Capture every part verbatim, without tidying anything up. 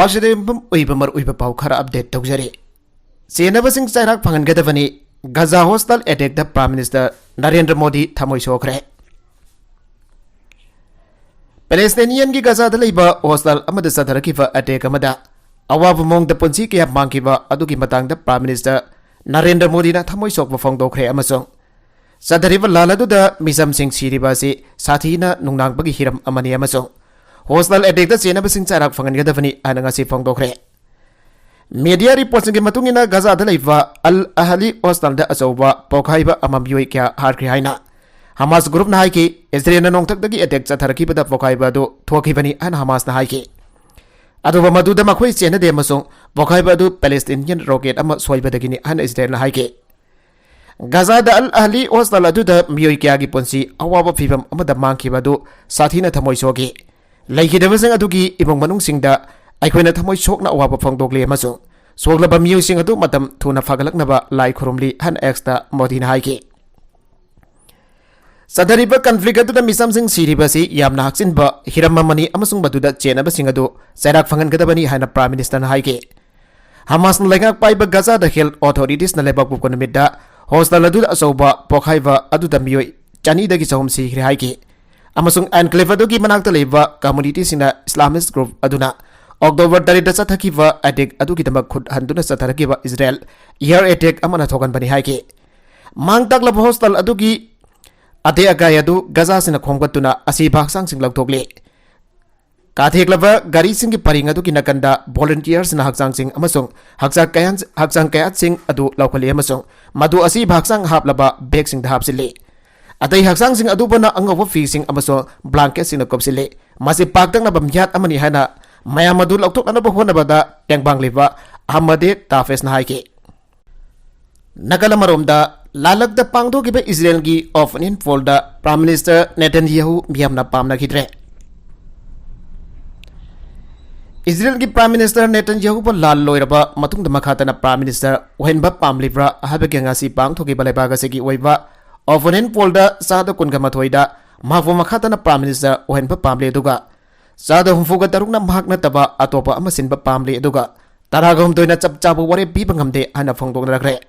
ꯑꯁꯤꯗ ꯌꯨꯝꯐꯝ ꯑꯣꯏꯕ ꯃꯔꯨꯑꯣꯏꯕ ꯄꯥꯎ ꯈꯔ ꯑꯞꯗꯦꯠ ꯇꯧꯖꯔꯤ꯫ ꯆꯦꯟꯅꯕꯁꯤꯡ ꯆꯩꯔꯥꯛ ꯐꯪꯍꯟꯒꯗꯕꯅꯤ꯫ Gaza hospital attack prime minister Narendra Modi ꯊꯃꯣꯏ ꯁꯣꯛꯈ꯭ꯔꯦ꯫ ꯄꯦꯂꯦꯁꯇꯤꯅꯤꯌꯟꯒꯤ ꯒꯖꯥꯗ ꯂꯩꯕ ꯍꯣꯁꯇꯥꯜ ꯑꯃꯗ ꯆꯠꯊꯔꯛꯈꯤꯕ ꯑꯦꯇꯦꯛ ꯑꯃꯗ ꯑꯋꯥꯕ ꯃꯑꯣꯡꯗ ꯄꯨꯟꯁꯤ ꯀꯌꯥ ꯃꯥꯡꯈꯤꯕ ꯑꯗꯨꯒꯤ ꯃꯇꯥꯡꯗ ꯄ꯭ꯔꯥꯏꯝ ꯃꯤꯅꯤꯁꯇꯔ ꯅꯔꯦꯟꯗ꯭ꯔ ꯃꯣꯗꯤꯅ ꯊꯃꯣꯏ ꯁꯣꯛꯄ ꯐꯣꯡꯗꯣꯛꯈ꯭ꯔꯦ ꯑꯃꯁꯨꯡ ꯆꯠꯊꯔꯤꯕ ꯂꯥꯟ ꯑꯗꯨꯗ ꯃꯤꯆꯝꯁꯤꯡ ꯁꯤꯔꯤꯕ ꯑꯁꯤ ꯁꯥꯊꯤꯅ ꯅꯨꯡꯅꯥꯡꯕꯒꯤ ꯍꯤꯔꯝ ꯑꯃꯅꯤ ꯑꯃꯁꯨꯡ ꯍꯣꯁꯇꯥꯜ ꯑꯦꯇꯦꯛꯇ ꯆꯦꯟꯅꯕꯁꯤꯡ ꯆꯩꯔꯥꯛ ꯐꯪꯍꯟꯒꯗꯕꯅꯤ ꯍꯥꯏꯅ ꯉꯁꯤ ꯐꯣꯡꯗꯣꯛꯈ꯭ꯔꯦ꯫ ꯃꯦꯗꯤꯌꯥ ꯔꯤꯄꯣꯔꯠꯁꯤꯡꯒꯤ ꯃꯇꯨꯡ ꯏꯟꯅ ꯒꯖꯥꯗ ꯂꯩꯕ ꯑꯜ ꯑꯍꯂꯤ ꯍꯣꯁꯇꯥꯜꯗ ꯑꯆꯧꯕ ꯄꯣꯈꯥꯏꯕ ꯑꯃ ꯃꯤꯑꯣꯏ ꯀꯌꯥ ꯍꯥꯠꯈ꯭ꯔꯦ ꯍꯥꯏꯅ ꯍꯃꯥꯁ ꯒ꯭ꯔꯨꯞꯅ ꯍꯥꯏꯈꯤ꯫ ꯏꯖꯔꯦꯜꯅ ꯅꯣꯡꯊꯛꯇꯒꯤ ꯑꯦꯇꯦꯛ ꯆꯠꯊꯔꯛꯈꯤꯕꯗ ꯄꯣꯈꯥꯏꯕ ꯑꯗꯨ ꯊꯣꯛꯈꯤꯕꯅꯤ ꯍꯥꯏꯅ ꯍꯃꯥꯁꯅ ꯍꯥꯏꯈꯤ꯫ ꯑꯗꯨꯕꯨ ꯃꯗꯨꯗ ꯃꯈꯣꯏ ꯆꯦꯟꯅꯗꯦ ꯑꯃꯁꯨꯡ ꯄꯣꯈꯥꯏꯕ ꯑꯗꯨ ꯄꯦꯂꯦꯁꯇꯤꯅꯤꯌꯟ ꯔꯣꯀꯦꯠ ꯑꯃ ꯁꯣꯏꯕꯗꯒꯤꯅꯤ ꯍꯥꯏꯅ ꯏꯖꯔꯦꯜꯅ ꯍꯥꯏꯈꯤ꯫ ꯒꯖꯥꯗ ꯑꯜ ꯑꯍꯂꯤ ꯍꯣꯁꯇꯥꯜ ꯑꯗꯨꯗ ꯃꯤꯑꯣꯏ ꯀꯌꯥꯒꯤ ꯄꯨꯟꯁꯤ ꯑꯋꯥꯕ ꯐꯤꯚꯝ ꯑꯃꯗ ꯃꯥꯡꯈꯤꯕ ꯑꯗꯨ ꯁꯥꯊꯤꯅ ꯊꯃꯣꯏ ꯁꯣꯛꯈꯤ꯫ ꯂꯩꯈꯤꯗꯕꯁꯤꯡ ꯑꯗꯨꯒꯤ ꯏꯃꯨꯡ ꯃꯅꯨꯡꯁꯤꯡꯗ ꯑꯩꯈꯣꯏꯅ ꯊꯃꯣꯏ ꯁꯣꯛꯅ ꯑꯋꯥꯕ ꯐꯣꯡꯗꯣꯛꯂꯤ ꯑꯃꯁꯨꯡ ꯁꯣꯛꯂꯕ ꯃꯤꯑꯣꯏꯁꯤꯡ ꯑꯗꯨ ꯃꯇꯝ ꯊꯨꯅ ꯐꯒꯠꯂꯛꯅꯕ ꯂꯥꯏ ꯈꯨꯔꯨꯝꯂꯤ ꯍꯥꯏꯅ ꯑꯦꯛꯁꯇ ꯃꯣꯗꯤꯅ ꯍꯥꯏꯈꯤ꯫ ꯆꯠꯊꯔꯤꯕ ꯀꯟꯐ꯭ꯂꯤꯛ ꯑꯗꯨꯗ ꯃꯤꯆꯝꯁꯤꯡ ꯁꯤꯔꯤꯕ ꯑꯁꯤ ꯌꯥꯝꯅ ꯍꯛꯆꯤꯟꯕ ꯍꯤꯔꯝ ꯑꯃꯅꯤ ꯑꯃꯁꯨꯡ ꯃꯗꯨꯗ ꯆꯦꯟꯅꯕꯁꯤꯡ ꯑꯗꯨ ꯆꯩꯔꯥꯛ ꯐꯪꯍꯟꯒꯗꯕꯅꯤ ꯍꯥꯏꯅ ꯄ꯭ꯔꯥꯏꯝ ꯃꯤꯅꯤꯁꯇꯔꯅ ꯍꯥꯏꯈꯤ꯫ ꯍꯃꯥꯁꯅ ꯂꯩꯉꯥꯛ ꯄꯥꯏꯕ ꯒꯖꯥꯗ ꯍꯦꯜꯊ ꯑꯣꯊꯣꯔꯤꯇꯤꯁꯅ ꯂꯩꯕꯥꯛ ꯄꯣꯛꯄ ꯅꯨꯃꯤꯠꯇ ꯍꯣꯁꯇꯥꯜ ꯑꯗꯨꯗ ꯑꯆꯧꯕ ꯄꯣꯈꯥꯏꯕ ꯑꯗꯨꯗ ꯃꯤꯑꯣꯏ ꯆꯅꯤꯗꯒꯤ ꯆꯍꯨꯝ ꯁꯤꯈ꯭ꯔꯦ ꯍꯥꯏꯈꯤ꯫ ꯑꯃꯁꯨꯡ ꯑꯦꯟꯀ꯭ꯂꯦꯚ ꯑꯗꯨꯒꯤ ꯃꯅꯥꯛꯇ ꯂꯩꯕ ꯀꯝꯃꯨꯅꯤꯇꯤꯁꯤꯡꯅ ꯏꯁꯂꯥꯃꯤꯁ ꯒ꯭ꯔꯨꯞ ꯑꯗꯨꯅ ꯑꯣꯛꯇꯣꯕꯔ ꯇꯔꯦꯠꯇ ꯆꯠꯊꯈꯤꯕ ꯑꯦꯇꯦꯛ ꯑꯗꯨꯒꯤꯗꯃꯛ ꯈꯨꯠ ꯍꯟꯗꯨꯅ ꯆꯠꯊꯔꯛꯈꯤꯕ ꯏꯖꯔꯦꯜ ꯏꯌꯥꯔ ꯑꯦꯇꯦꯛ ꯑꯃꯅ ꯊꯣꯛꯍꯟꯕꯅꯤ ꯍꯥꯏꯈꯤ꯫ ꯃꯥꯡ ꯇꯥꯛꯂꯕ ꯍꯣꯁꯇꯥꯜ ꯑꯗꯨꯒꯤ ꯑꯇꯦꯛ ꯑꯀꯥꯏ ꯑꯗꯨ ꯒꯖꯥꯁꯤꯡꯅ ꯈꯣꯝꯒꯠꯇꯨꯅ ꯑꯁꯤꯕ ꯍꯛꯆꯥꯡꯁꯤꯡ ꯂꯧꯊꯣꯛꯂꯤ꯫ ꯀꯥꯊꯦꯛꯂꯕ ꯒꯥꯔꯤꯁꯤꯡꯒꯤ ꯄꯔꯤꯡ ꯑꯗꯨꯒꯤ ꯅꯥꯀꯟꯗ ꯚꯣꯂꯨꯟꯇꯤꯌꯔꯁꯤꯡꯅ ꯍꯛꯆꯥꯡꯁꯤꯡ ꯑꯃꯁꯨꯡ ꯍꯛꯆꯥꯡ ꯀꯌꯥ-, ꯍꯛꯆꯥꯡ ꯀꯌꯥꯠꯁꯤꯡ ꯑꯗꯨ ꯂꯧꯈꯠꯂꯤ ꯑꯃꯁꯨꯡ ꯃꯗꯨ ꯑꯁꯤꯕ ꯍꯛꯆꯥꯡ ꯍꯥꯞꯂꯕ ꯕꯦꯒꯁꯤꯡꯗ ꯍꯥꯞꯆꯤꯜꯂꯤ꯫ ꯑꯇꯩ ꯍꯛꯆꯥꯡꯁꯤꯡ ꯑꯗꯨꯕꯨꯅ ꯑꯉꯧꯕ ꯐꯤꯁꯤꯡ ꯑꯃꯁꯨꯡ ꯕ꯭ꯂꯥꯡꯀꯦꯠꯁꯤꯡꯅ ꯀꯨꯞꯁꯤꯜꯂꯤ꯫ ꯃꯁꯤ ꯄꯥꯛꯇꯛꯅꯕ ꯃꯤꯍꯥꯠ ꯑꯃꯅꯤ ꯍꯥꯏꯅ ꯃꯌꯥꯝ ꯑꯗꯨ ꯂꯧꯊꯣꯛꯅꯅꯕ ꯍꯣꯠꯅꯕꯗ ꯇꯦꯡꯕꯥꯡꯂꯤꯕ ꯑꯍꯃꯗꯦ ꯇꯥꯐꯦꯁꯅ ꯍꯥꯏꯈꯤ꯫ ꯅꯥꯀꯜ ꯑꯃꯔꯣꯝꯗ, ꯂꯥꯂꯛꯇ ꯄꯥꯡꯊꯣꯛꯈꯤꯕ ꯏꯖꯔꯦꯜꯒꯤ ꯑꯣꯄꯤꯅꯤꯌꯟ ꯄꯣꯜꯗ ꯄ꯭ꯔꯥꯏꯝ ꯃꯤꯅꯤꯁꯇꯔ ꯅꯦꯇꯟꯌꯥꯍꯨ ꯃꯤꯌꯥꯝꯅ ꯄꯥꯝꯅꯈꯤꯗ꯭ꯔꯦ꯫ ꯏꯖꯔꯦꯜꯒꯤ ꯄ꯭ꯔꯥꯏꯝ ꯃꯤꯅꯤꯁꯇꯔ ꯅꯦꯇꯟꯌꯥꯍꯨꯕꯨ ꯂꯥꯜ ꯂꯣꯏꯔꯕ ꯃꯇꯨꯡꯗ ꯃꯈꯥ ꯇꯥꯅ ꯄ꯭ꯔꯥꯏꯝ ꯃꯤꯅꯤꯁꯇꯔ ꯑꯣꯏꯍꯟꯕ ꯄꯥꯝꯂꯤꯕ꯭ꯔꯥ ꯍꯥꯏꯕꯒꯤ ꯉꯁꯤ ꯄꯥꯡꯊꯣꯛꯈꯤꯕ ꯂꯩꯕꯥꯛ ꯑꯁꯤꯒꯤ ꯑꯣꯏꯕ ꯑꯣꯄꯤꯅꯤꯌꯟ ꯄꯣꯜꯗ ꯆꯥꯗ ꯀꯨꯟꯒ ꯃꯥꯊꯣꯏꯗ ꯃꯍꯥꯛꯄꯨ ꯃꯈꯥ ꯇꯥꯅ ꯄ꯭ꯔꯥꯏꯝ ꯃꯤꯅꯤꯁꯇꯔ ꯑꯣꯏꯍꯟꯕ ꯄꯥꯝꯂꯤ, ꯑꯗꯨꯒ ꯆꯥꯗ ꯍꯨꯝꯐꯨꯒ ꯇꯔꯨꯛꯅ ꯃꯍꯥꯛ ꯅꯠꯇꯕ ꯑꯇꯣꯞꯄ ꯑꯃ ꯁꯤꯟꯕ ꯄꯥꯝꯂꯤ, ꯑꯗꯨꯒ ꯇꯔꯥꯒ ꯍꯨꯝꯗꯣꯏꯅ ꯆꯞ ꯆꯥꯕ ꯋꯥꯔꯦꯞ ꯄꯤꯕ ꯉꯝꯗꯦ ꯍꯥꯏꯅ ꯐꯣꯡꯗꯣꯛꯅꯔꯛꯈ꯭ꯔꯦ꯫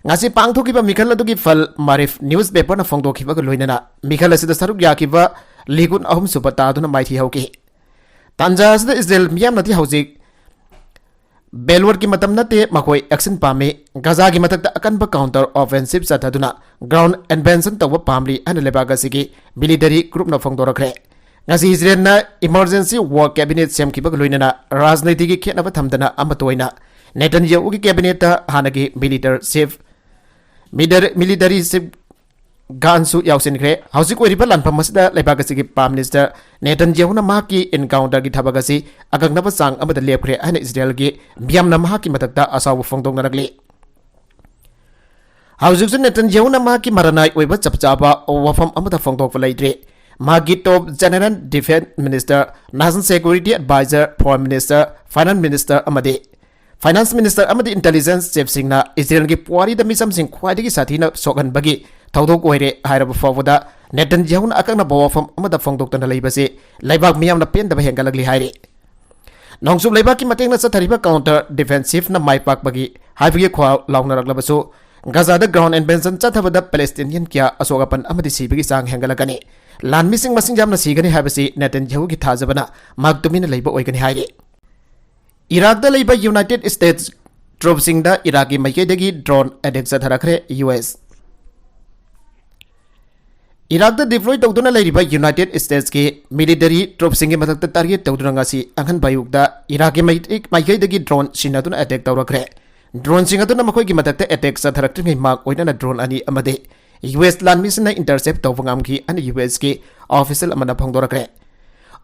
ꯉꯁꯤ ꯄꯥꯡꯊꯣꯛꯈꯤꯕ ꯃꯤꯈꯜ ꯑꯗꯨꯒꯤ ꯐꯜ ꯃꯥꯔꯤꯐ ꯅ꯭ꯌꯨꯁ ꯄꯦꯄꯔꯅ ꯐꯣꯡꯗꯣꯛꯈꯤꯕꯒ ꯂꯣꯏꯅꯅ ꯃꯤꯈꯜ ꯑꯁꯤꯗ ꯁꯔꯨꯛ ꯌꯥꯈꯤꯕ ꯂꯤꯒꯨꯟ ꯑꯍꯨꯝꯁꯨꯕ ꯇꯥꯗꯨꯅ ꯃꯥꯏꯊꯤ ꯍꯧꯈꯤ꯫ ꯇꯥꯟꯖꯥ ꯑꯁꯤꯗ ꯏꯁꯔꯦꯜ ꯃꯤꯌꯥꯝꯅꯗꯤ ꯍꯧꯖꯤꯛ ꯕꯦꯜꯋꯔꯒꯤ ꯃꯇꯝ ꯅꯠꯇꯦ, ꯃꯈꯣꯏ ꯑꯦꯛꯁꯟ ꯄꯥꯝꯃꯤ꯫ ꯒꯖꯥꯒꯤ ꯃꯊꯛꯇ ꯑꯀꯟꯕ ꯀꯥꯎꯟꯇꯔ ꯑꯣꯐꯦꯟꯁꯤꯞ ꯆꯠꯊꯗꯨꯅ ꯒ꯭ꯔꯥꯎꯟ ꯏꯟꯚꯦꯟꯁꯟ ꯇꯧꯕ ꯄꯥꯝꯂꯤ ꯍꯥꯏꯅ ꯂꯩꯕꯥꯛ ꯑꯁꯤꯒꯤ ꯃꯤꯂꯤꯇꯔꯤ ꯒ꯭ꯔꯨꯞꯅ ꯐꯣꯡꯗꯣꯔꯛꯈ꯭ꯔꯦ꯫ ꯉꯁꯤ ꯏꯁꯔꯦꯜꯅ ꯏꯃꯔꯖꯦꯟꯁꯤ ꯋꯥꯔ ꯀꯦꯕꯤꯅꯦꯠ ꯁꯦꯝꯈꯤꯕꯒ ꯂꯣꯏꯅꯅ ꯔꯥꯖꯅꯤꯇꯤꯒꯤ ꯈꯦꯠꯅꯕ ꯊꯝꯗꯅ ꯑꯃꯠꯇ ꯑꯣꯏꯅ ꯅꯦꯇꯟꯌꯥꯍꯨꯒꯤ ꯀꯦꯕꯤꯅꯦꯠꯇ ꯍꯥꯟꯅꯒꯤ ꯃꯤꯂꯤꯇꯔ ꯆꯤꯐ, ꯃꯤꯗꯔ-, ꯃꯤꯂꯤꯇꯔꯤ ꯆꯤꯐ ꯒꯥꯟꯁꯨ ꯌꯥꯎꯁꯤꯟꯈ꯭ꯔꯦ꯫ ꯍꯧꯖꯤꯛ ꯑꯣꯏꯔꯤꯕ ꯂꯥꯟꯐꯝ ꯑꯁꯤꯗ ꯂꯩꯕꯥꯛ ꯑꯁꯤꯒꯤ ꯄ꯭ꯔꯥꯏꯝ ꯃꯤꯅꯤꯁꯇꯔ ꯅꯦꯇꯟꯌꯥꯍꯨꯅ ꯃꯍꯥꯛꯀꯤ ꯏꯟꯀꯥꯎꯟꯇꯔꯒꯤ ꯊꯕꯛ ꯑꯁꯤ ꯑꯀꯛꯅꯕ ꯆꯥꯡ ꯑꯃꯗ ꯂꯦꯞꯈ꯭ꯔꯦ ꯍꯥꯏꯅ ꯏꯁꯔꯦꯜꯒꯤ ꯃꯤꯌꯥꯝꯅ ꯃꯍꯥꯛꯀꯤ ꯃꯊꯛꯇ ꯑꯁꯥꯎꯕ ꯐꯣꯡꯗꯣꯛꯅꯔꯛꯂꯤ꯫ ꯍꯧꯖꯤꯛꯁꯨ ꯅꯦꯇꯟꯌꯥꯍꯨꯅ ꯃꯍꯥꯛꯀꯤ ꯃꯔꯅꯥꯏ ꯑꯣꯏꯕ ꯆꯞ ꯆꯥꯕ ꯋꯥꯐꯝ ꯑꯃꯠꯇ ꯐꯣꯡꯗꯣꯛꯄ ꯂꯩꯇ꯭ꯔꯤ꯫ ꯃꯍꯥꯛꯀꯤ top general, defence minister, national security adviser, foreign minister, finance minister ꯑꯃꯗꯤ ꯐꯥꯏꯅꯥꯟꯁ ꯃꯤꯅꯤꯁꯇꯔ ꯑꯃꯗꯤ ꯏꯟꯇꯦꯂꯤꯖꯦꯟꯁ ꯆꯤꯐꯁꯤꯡꯅ ꯏꯁꯔꯦꯜꯒꯤ ꯄꯨꯋꯥꯔꯤꯗ ꯃꯤꯆꯝꯁꯤꯡ ꯈ꯭ꯋꯥꯏꯗꯒꯤ ꯁꯥꯊꯤꯅ ꯁꯣꯛꯍꯟꯕꯒꯤ ꯊꯧꯗꯣꯛ ꯑꯣꯏꯔꯦ ꯍꯥꯏꯔꯕ ꯐꯥꯎꯕꯗ ꯅꯦꯇꯟꯌꯥꯍꯨꯅ ꯑꯀꯛꯅꯕ ꯋꯥꯐꯝ ꯑꯃꯗ ꯐꯣꯡꯗꯣꯛꯇꯅ ꯂꯩꯕꯁꯤ ꯂꯩꯕꯥꯛ ꯃꯤꯌꯥꯝꯅ ꯄꯦꯟꯗꯕ ꯍꯦꯟꯒꯠꯂꯛꯂꯤ ꯍꯥꯏꯔꯤ꯫ ꯅꯣꯡꯆꯨꯞ ꯂꯩꯕꯥꯛꯀꯤ ꯃꯇꯦꯡꯅ ꯆꯠꯊꯔꯤꯕ ꯀꯥꯎꯟꯇꯔ ꯗꯤꯐꯦꯟꯁꯤꯞꯅ ꯃꯥꯏ ꯄꯥꯛꯄꯒꯤ ꯍꯥꯏꯕꯒꯤ ꯈꯣꯜ ꯂꯥꯎꯅꯔꯛꯂꯕꯁꯨ, ꯒꯖꯥꯗ ꯒ꯭ꯔꯥꯎꯟ ꯏꯟꯚꯦꯟꯁꯟ ꯆꯠꯊꯕꯗ ꯄꯦꯂꯦꯁꯇꯤꯅꯤꯌꯟ ꯀꯌꯥ ꯑꯁꯣꯛ ꯑꯄꯟ ꯑꯃꯗꯤ ꯁꯤꯕꯒꯤ ꯆꯥꯡ ꯍꯦꯟꯒꯠꯂꯛꯀꯅꯤ꯫ ꯂꯥꯟꯃꯤꯁꯤꯡ ꯃꯁꯤꯡ ꯌꯥꯝꯅ ꯁꯤꯒꯅꯤ ꯍꯥꯏꯕꯁꯤ ꯅꯦꯇꯟꯌꯥꯍꯨꯒꯤ ꯊꯥꯖꯕꯅ ꯃꯍꯥꯛ ꯇꯨꯃꯤꯟꯅ ꯂꯩꯕ ꯑꯣꯏꯒꯅꯤ ꯍꯥꯏꯔꯤ꯫ ꯏꯔꯥꯛꯇ ꯂꯩꯕ ꯌꯨꯅꯥꯏꯇꯦꯗ ꯁ꯭ꯇꯦꯠꯁ ꯇ꯭ꯔꯨꯞꯁꯤꯡꯗ ꯏꯔꯥꯛꯀꯤ ꯃꯥꯏꯀꯩꯗꯒꯤ ꯗ꯭ꯔꯣꯟ ꯑꯦꯇꯦꯛ ꯆꯠꯊꯔꯛꯈ꯭ꯔꯦ꯫ ꯌꯨ ꯑꯦꯁ ꯏꯔꯥꯛꯇ ꯗꯤꯄ꯭ꯂꯣꯏ ꯇꯧꯗꯨꯅ ꯂꯩꯔꯤꯕ ꯌꯨꯅꯥꯏꯇꯦꯗ ꯁ꯭ꯇꯦꯠꯁꯀꯤ ꯃꯤꯂꯤꯇꯔꯤ ꯇ꯭ꯔꯨꯞꯁꯤꯡꯒꯤ ꯃꯊꯛꯇ ꯇꯥꯔꯒꯦꯠ ꯇꯧꯗꯨꯅ ꯉꯁꯤ ꯑꯉꯟꯕ ꯑꯌꯨꯛꯇ ꯏꯔꯥꯛꯀꯤ ꯃꯥꯏ-, ꯃꯥꯏꯀꯩꯗꯒꯤ ꯗ꯭ꯔꯣꯟ ꯁꯤꯟꯅꯗꯨꯅ ꯑꯦꯇꯦꯛ ꯇꯧꯔꯛꯈ꯭ꯔꯦ꯫ ꯗ꯭ꯔꯣꯟꯁꯤꯡ ꯑꯗꯨꯅ ꯃꯈꯣꯏꯒꯤ ꯃꯊꯛꯇ ꯑꯦꯇꯦꯛ ꯆꯠꯊꯔꯛꯇ꯭ꯔꯤꯉꯩ ꯃꯥꯛ ꯑꯣꯏꯅꯅ ꯗ꯭ꯔꯣꯟ ꯑꯅꯤ ꯑꯃꯗꯤ ꯌꯨ ꯑꯦꯁ ꯂꯥꯟꯃꯤꯁꯤꯡꯅ ꯏꯟꯇꯔꯁꯦꯞ ꯇꯧꯕ ꯉꯝꯈꯤ ꯍꯥꯏꯅ ꯌꯨ ꯑꯦꯁꯀꯤ ꯑꯣꯐꯤꯁꯤꯌꯦꯜ ꯑꯃꯅ ꯐꯣꯡꯗꯣꯔꯛꯈ꯭ꯔꯦ꯫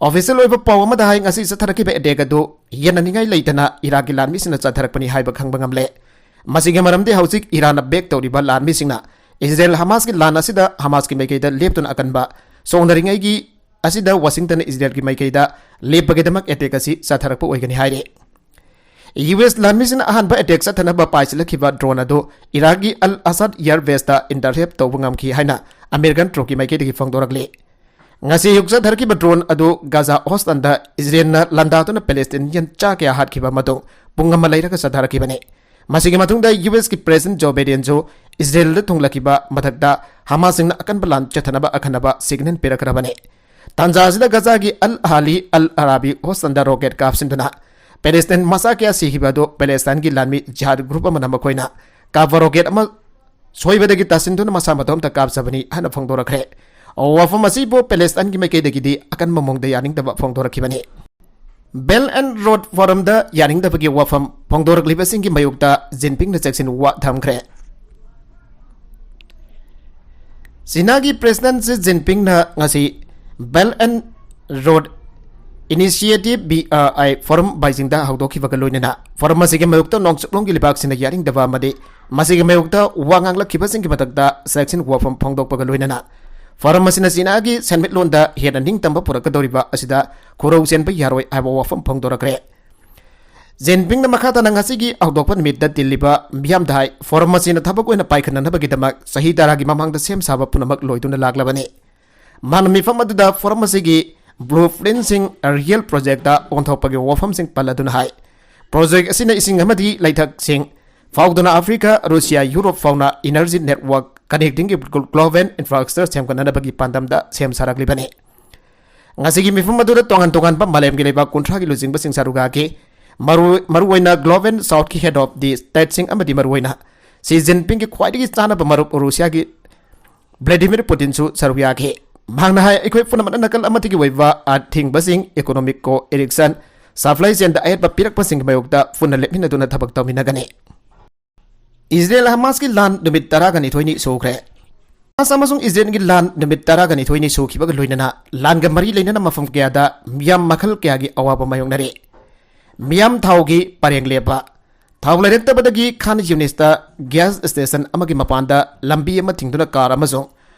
ꯑꯣꯐꯤꯁꯤꯌꯦꯜ ꯑꯣꯏꯕ ꯄꯥꯎ ꯑꯃꯗ ꯍꯥꯏ, ꯉꯁꯤ ꯆꯠꯊꯔꯛꯈꯤꯕ ꯑꯦꯇꯦꯛ ꯑꯗꯨ ꯌꯦꯠꯅꯅꯤꯡꯉꯥꯏ ꯂꯩꯇꯅ ꯏꯔꯥꯛꯀꯤ ꯂꯥꯟꯃꯤꯁꯤꯡꯅ ꯆꯠꯊꯔꯛꯄꯅꯤ ꯍꯥꯏꯕ ꯈꯪꯕ ꯉꯝꯂꯦ꯫ ꯃꯁꯤꯒꯤ ꯃꯔꯝꯗꯤ ꯍꯧꯖꯤꯛ ꯏꯔꯥꯟꯅ ꯕꯦꯛ ꯇꯧꯔꯤꯕ ꯂꯥꯟꯃꯤꯁꯤꯡꯅ ꯏꯁꯔꯦꯜ ꯍꯃꯥꯁꯀꯤ ꯂꯥꯟ ꯑꯁꯤꯗ ꯍꯃꯥꯁꯀꯤ ꯃꯥꯏꯀꯩꯗ ꯂꯦꯞꯇꯨꯅ ꯑꯀꯟꯕ ꯁꯣꯛꯅꯔꯤꯉꯩꯒꯤ ꯑꯁꯤꯗ ꯋꯥꯁꯤꯡꯇꯟꯅ ꯏꯁꯔꯦꯜꯒꯤ ꯃꯥꯏꯀꯩꯗ ꯂꯦꯞꯄꯒꯤꯗꯃꯛ ꯑꯦꯇꯦꯛ ꯑꯁꯤ ꯆꯠꯊꯔꯛꯄ ꯑꯣꯏꯒꯅꯤ ꯍꯥꯏꯔꯤ꯫ ꯌꯨ ꯑꯦꯁ ꯂꯥꯟꯃꯤꯁꯤꯡꯅ ꯑꯍꯥꯟꯕ ꯑꯦꯇꯦꯛ ꯆꯠꯊꯅꯕ ꯄꯥꯏꯁꯤꯜꯂꯛꯈꯤꯕ ꯗ꯭ꯔꯣꯟ ꯑꯗꯨ ꯏꯔꯥꯛꯀꯤ ꯑꯜ ꯑꯁꯥꯗ ꯑꯦꯌꯔ ꯕꯦꯁꯇ ꯏꯟꯇꯔꯁꯦꯞ ꯇꯧꯕ ꯉꯝꯈꯤ ꯍꯥꯏꯅ ꯑꯃꯦꯔꯤꯀꯟ ꯇ꯭ꯔꯨꯞꯀꯤ ꯃꯥꯏꯀꯩꯗꯒꯤ ꯐꯣꯡꯗꯣꯔꯛꯂꯤ꯫ ꯉꯁꯤ ꯑꯌꯨꯛ ꯆꯠꯊꯔꯛꯈꯤꯕ drone ꯑꯗꯨ ꯒꯥꯖꯥ ꯍꯣꯁꯇꯥꯟꯗ ꯏꯖꯔꯦꯜꯅ ꯂꯥꯟꯗꯥꯗꯨꯅ ꯄꯦꯂꯦꯁꯇꯤꯅꯤꯌꯟ ꯆꯥ ꯀꯌꯥ ꯍꯥꯠꯈꯤꯕ ꯃꯇꯨꯡ ꯄꯨꯡ ꯑꯃ ꯂꯩꯔꯒ ꯆꯠꯊꯔꯛꯈꯤꯕꯅꯤ꯫ ꯃꯁꯤꯒꯤ ꯃꯇꯨꯡꯗ ꯌꯨ ꯑꯦꯁꯀꯤ ꯄ꯭ꯔꯦꯁꯤꯗꯦꯟ ꯖꯣ ꯕꯥꯏꯗꯦꯟꯁꯨ ꯏꯖꯔꯦꯜꯗ ꯊꯨꯡꯂꯛꯈꯤꯕ ꯃꯊꯛꯇ ꯍꯃꯥꯁꯁꯤꯡꯅ ꯑꯀꯟꯕ ꯂꯥꯟ ꯆꯠꯊꯅꯕ ꯑꯈꯟꯅꯕ ꯁꯤꯒꯅꯦꯜ ꯄꯤꯔꯛꯈ꯭ꯔꯕꯅꯤ꯫ ꯇꯥꯟꯖꯥ ꯑꯁꯤꯗ ꯒꯥꯖꯥꯒꯤ ꯑꯜ ꯑꯍꯥꯂꯤ ꯑꯜ ꯑꯔꯥꯕꯤ ꯍꯣꯁꯇꯥꯟꯗ ꯔꯣꯀꯦꯠ ꯀꯥꯞꯁꯤꯟꯗꯨꯅ ꯄꯦꯂꯦꯁꯇꯤꯟ ꯃꯆꯥ ꯀꯌꯥ ꯁꯤꯈꯤꯕ ꯑꯗꯨ ꯄꯦꯂꯦꯁꯇꯥꯏꯟꯒꯤ ꯂꯥꯟꯃꯤ ꯖꯤꯍꯥꯗ ꯒ꯭ꯔꯨꯞ ꯑꯃꯅ ꯃꯈꯣꯏꯅ ꯀꯥꯞꯄ ꯔꯣꯀꯦꯠ ꯑꯃ ꯁꯣꯏꯕꯗꯒꯤ ꯇꯥꯁꯤꯟꯗꯨꯅ ꯃꯁꯥ ꯃꯇꯣꯝꯇ ꯀꯥꯞꯆꯕꯅꯤ ꯍꯥꯏꯅ ꯐꯣꯡꯗꯣꯔꯛꯈ꯭ꯔꯦ꯫ ꯋꯥꯐꯝ ꯑꯁꯤꯕꯨ ꯄꯦꯂꯦꯁꯇꯥꯏꯟꯒꯤ ꯃꯥꯏꯀꯩꯗꯒꯤꯗꯤ ꯑꯀꯟꯕ ꯃꯑꯣꯡꯗ ꯌꯥꯅꯤꯡꯗꯕ ꯐꯣꯡꯗꯣꯔꯛꯈꯤꯕꯅꯤ꯫ ꯕꯦꯜꯠ ꯑꯦꯟ ꯔꯣꯗ ꯐꯣꯔꯝꯗ ꯌꯥꯅꯤꯡꯗꯕꯒꯤ ꯋꯥꯐꯝ ꯐꯣꯡꯗꯣꯔꯛꯂꯤꯕꯁꯤꯡꯒꯤ ꯃꯥꯌꯣꯛꯇ ꯖꯤꯟꯄꯤꯡꯅ ꯆꯦꯛꯁꯤꯟ ꯋꯥ ꯊꯝꯈ꯭ꯔꯦ꯫ ꯆꯤꯅꯥꯒꯤ ꯄ꯭ꯔꯦꯁꯤꯗꯦꯟꯠ ꯖꯤ ꯖꯤꯟꯄꯤꯡꯅ ꯉꯁꯤ belt and road initiative, B R I, forum ꯕꯩꯖꯤꯡꯗ ꯍꯧꯗꯣꯛꯈꯤꯕꯒ ꯂꯣꯏꯅꯅ ꯐꯣꯔꯝ ꯑꯁꯤꯒꯤ ꯃꯥꯌꯣꯛꯇ ꯅꯣꯡꯆꯨꯞꯂꯣꯝꯒꯤ ꯂꯩꯕꯥꯛꯁꯤꯡꯅ ꯌꯥꯅꯤꯡꯗꯕ ꯑꯃꯗꯤ ꯃꯁꯤꯒꯤ ꯃꯥꯌꯣꯛꯇ ꯋꯥ ꯉꯥꯡꯂꯛꯈꯤꯕꯁꯤꯡꯒꯤ ꯃꯊꯛꯇ ꯆꯦꯛꯁꯤꯟ ꯋꯥꯐꯝ ꯐꯣꯡꯗꯣꯛꯄꯒ ꯂꯣꯏꯅꯅ ꯐꯣꯔꯝ ꯑꯁꯤꯅ ꯆꯤꯅꯥꯒꯤ ꯁꯦꯟꯃꯤꯠꯂꯣꯟꯗ ꯍꯦꯟꯅ ꯅꯤꯡꯇꯝꯕ ꯄꯨꯔꯛꯀꯗꯧꯔꯤꯕ ꯑꯁꯤꯗ ꯈꯨꯔꯧ ꯆꯦꯟꯕ ꯌꯥꯔꯣꯏ ꯍꯥꯏꯕ ꯋꯥꯐꯝ ꯐꯣꯡꯗꯣꯔꯛꯈ꯭ꯔꯦ꯫ ꯖꯤꯟꯄꯤꯡꯅ ꯃꯈꯥ ꯇꯥꯅ ꯉꯁꯤꯒꯤ ꯍꯧꯗꯣꯛꯄ ꯅꯨꯃꯤꯠꯇ ꯇꯤꯜꯂꯤꯕ ꯃꯤꯌꯥꯝꯗ ꯍꯥꯏ, ꯐꯣꯔꯝ ꯑꯁꯤꯅ ꯊꯕꯛ ꯑꯣꯏꯅ ꯄꯥꯏꯈꯠꯅꯅꯕꯒꯤꯗꯃꯛ ꯆꯍꯤ ꯇꯔꯥꯒꯤ ꯃꯃꯥꯡꯗ ꯁꯦꯝ ꯁꯥꯕ ꯄꯨꯝꯅꯃꯛ ꯂꯣꯏꯗꯨꯅ ꯂꯥꯛꯂꯕꯅꯤ꯫ ꯃꯥꯅ ꯃꯤꯐꯝ ꯑꯗꯨꯗ ꯐꯣꯔꯝ ꯑꯁꯤꯒꯤ ꯕ꯭ꯂꯨ ꯄ꯭ꯔꯤꯟꯠꯁꯤꯡ ꯔꯤꯌꯦꯜ ꯄ꯭ꯔꯣꯖꯦꯛꯇ ꯑꯣꯟꯊꯣꯛꯄꯒꯤ ꯋꯥꯐꯝꯁꯤꯡ ꯄꯜꯂꯗꯨꯅ ꯍꯥꯏ, ꯄ꯭ꯔꯣꯖꯦꯛ ꯑꯁꯤꯅ ꯏꯁꯤꯡ ꯑꯃꯗꯤ ꯂꯩꯊꯛꯁꯤꯡ ꯐꯥꯎꯗꯨꯅ ꯑꯐ꯭ꯔꯤꯀꯥ, ꯔꯨꯁꯤꯌꯥ, ꯌꯨꯔꯣꯞ ꯐꯥꯎꯅ ꯏꯅꯔꯖꯤ ꯅꯦꯠꯋꯥꯔꯛ ꯀꯅꯦꯛꯇꯤꯡꯒꯤ ꯒ꯭ꯂꯣꯕꯦꯜ ꯏꯟꯐ꯭ꯔꯥꯁ꯭ꯇ꯭ꯔꯛꯆꯔ ꯁꯦꯝꯒꯠꯅꯅꯕꯒꯤ ꯄꯥꯟꯗꯝꯗ ꯁꯦꯝ ꯁꯥꯔꯛꯂꯤꯕꯅꯤ꯫ ꯉꯁꯤꯒꯤ ꯃꯤꯐꯝ ꯑꯗꯨꯗ ꯇꯣꯉꯥꯟ ꯇꯣꯉꯥꯟꯕ ꯃꯥꯂꯦꯝꯒꯤ ꯂꯩꯕꯥꯛ ꯀꯨꯟꯊ꯭ꯔꯥꯒꯤ ꯂꯨꯆꯤꯡꯕꯁꯤꯡ ꯁꯔꯨꯛ ꯌꯥꯈꯤ꯫ ꯃꯔꯨ-, ꯃꯔꯨꯑꯣꯏꯅ ꯒ꯭ꯂꯣꯕꯦꯜ ꯁꯥꯎꯠꯀꯤ ꯍꯦꯗ ꯑꯣꯐ ꯗꯤ ꯁ꯭ꯇꯦꯠꯁꯤꯡ ꯑꯃꯗꯤ ꯃꯔꯨꯑꯣꯏꯅ ꯁꯤ ꯖꯤꯟꯄꯤꯡꯒꯤ ꯈ꯭ꯋꯥꯏꯗꯒꯤ ꯆꯥꯅꯕ ꯃꯔꯨꯞ ꯔꯨꯁꯤꯌꯥꯒꯤ ꯚ꯭ꯂꯦꯗꯤꯃꯤꯔ ꯄꯨꯇꯤꯟꯁꯨ ꯁꯔꯨꯛ ꯌꯥꯈꯤ꯫ ꯃꯍꯥꯛꯅ ꯍꯥꯏ, ꯑꯩꯈꯣꯏ ꯄꯨꯝꯅꯃꯛꯅ ꯅꯥꯀꯜ ꯑꯃꯠꯇꯒꯤ ꯑꯣꯏꯕ ꯑꯥꯔꯠ ꯊꯤꯡꯕꯁꯤꯡ, ꯏꯀꯣꯅꯣꯃꯤꯛ ꯀꯣ-, ꯏꯔꯤꯛꯁꯟ, ꯁꯄ꯭ꯂꯥꯏ ꯆꯦꯟꯗ ꯑꯌꯦꯠꯄ ꯄꯤꯔꯛꯄꯁꯤꯡꯒꯤ ꯃꯥꯌꯣꯛꯇ ꯄꯨꯟꯅ ꯂꯦꯞꯃꯤꯟꯅꯗꯨꯅ ꯊꯕꯛ ꯇꯧꯃꯤꯟꯅꯒꯅꯤ꯫ ꯏꯖꯔꯦꯜ ꯍꯃꯥꯁꯀꯤ ꯂꯥꯟ ꯅꯨꯃꯤꯠ ꯇꯔꯥꯒ ꯅꯤꯊꯣꯏꯅꯤ ꯁꯨꯈ꯭ꯔꯦ꯫ ꯍꯃꯥꯁ ꯑꯃꯁꯨꯡ ꯏꯖꯔꯦꯜꯒꯤ ꯂꯥꯟ ꯅꯨꯃꯤꯠ ꯇꯔꯥꯒ ꯅꯤꯊꯣꯏꯅꯤ ꯁꯨꯈꯤꯕꯒ ꯂꯣꯏꯅꯅ ꯂꯥꯟꯒ ꯃꯔꯤ ꯂꯩꯅꯅ ꯃꯐꯝ ꯀꯌꯥꯗ ꯃꯤꯌꯥꯝ ꯃꯈꯜ ꯀꯌꯥꯒꯤ ꯑꯋꯥꯕ ꯃꯥꯌꯣꯛꯅꯔꯤ꯫ ꯃꯤꯌꯥꯝ ꯊꯥꯎꯒꯤ ꯄꯔꯦꯡ ꯂꯦꯞꯄ꯫ ꯊꯥꯎ ꯂꯩꯔꯛꯇꯕꯗꯒꯤ ꯈꯥꯟ ꯌꯨꯅꯤꯁꯇ ꯒ꯭ꯌꯥꯁ ꯁ꯭ꯇꯦꯁꯟ ꯑꯃꯒꯤ ꯃꯄꯥꯟꯗ ꯂꯝꯕꯤ ꯑꯃ ꯊꯤꯡꯗꯨꯅ ꯀꯥꯔ ꯑꯃꯁꯨꯡ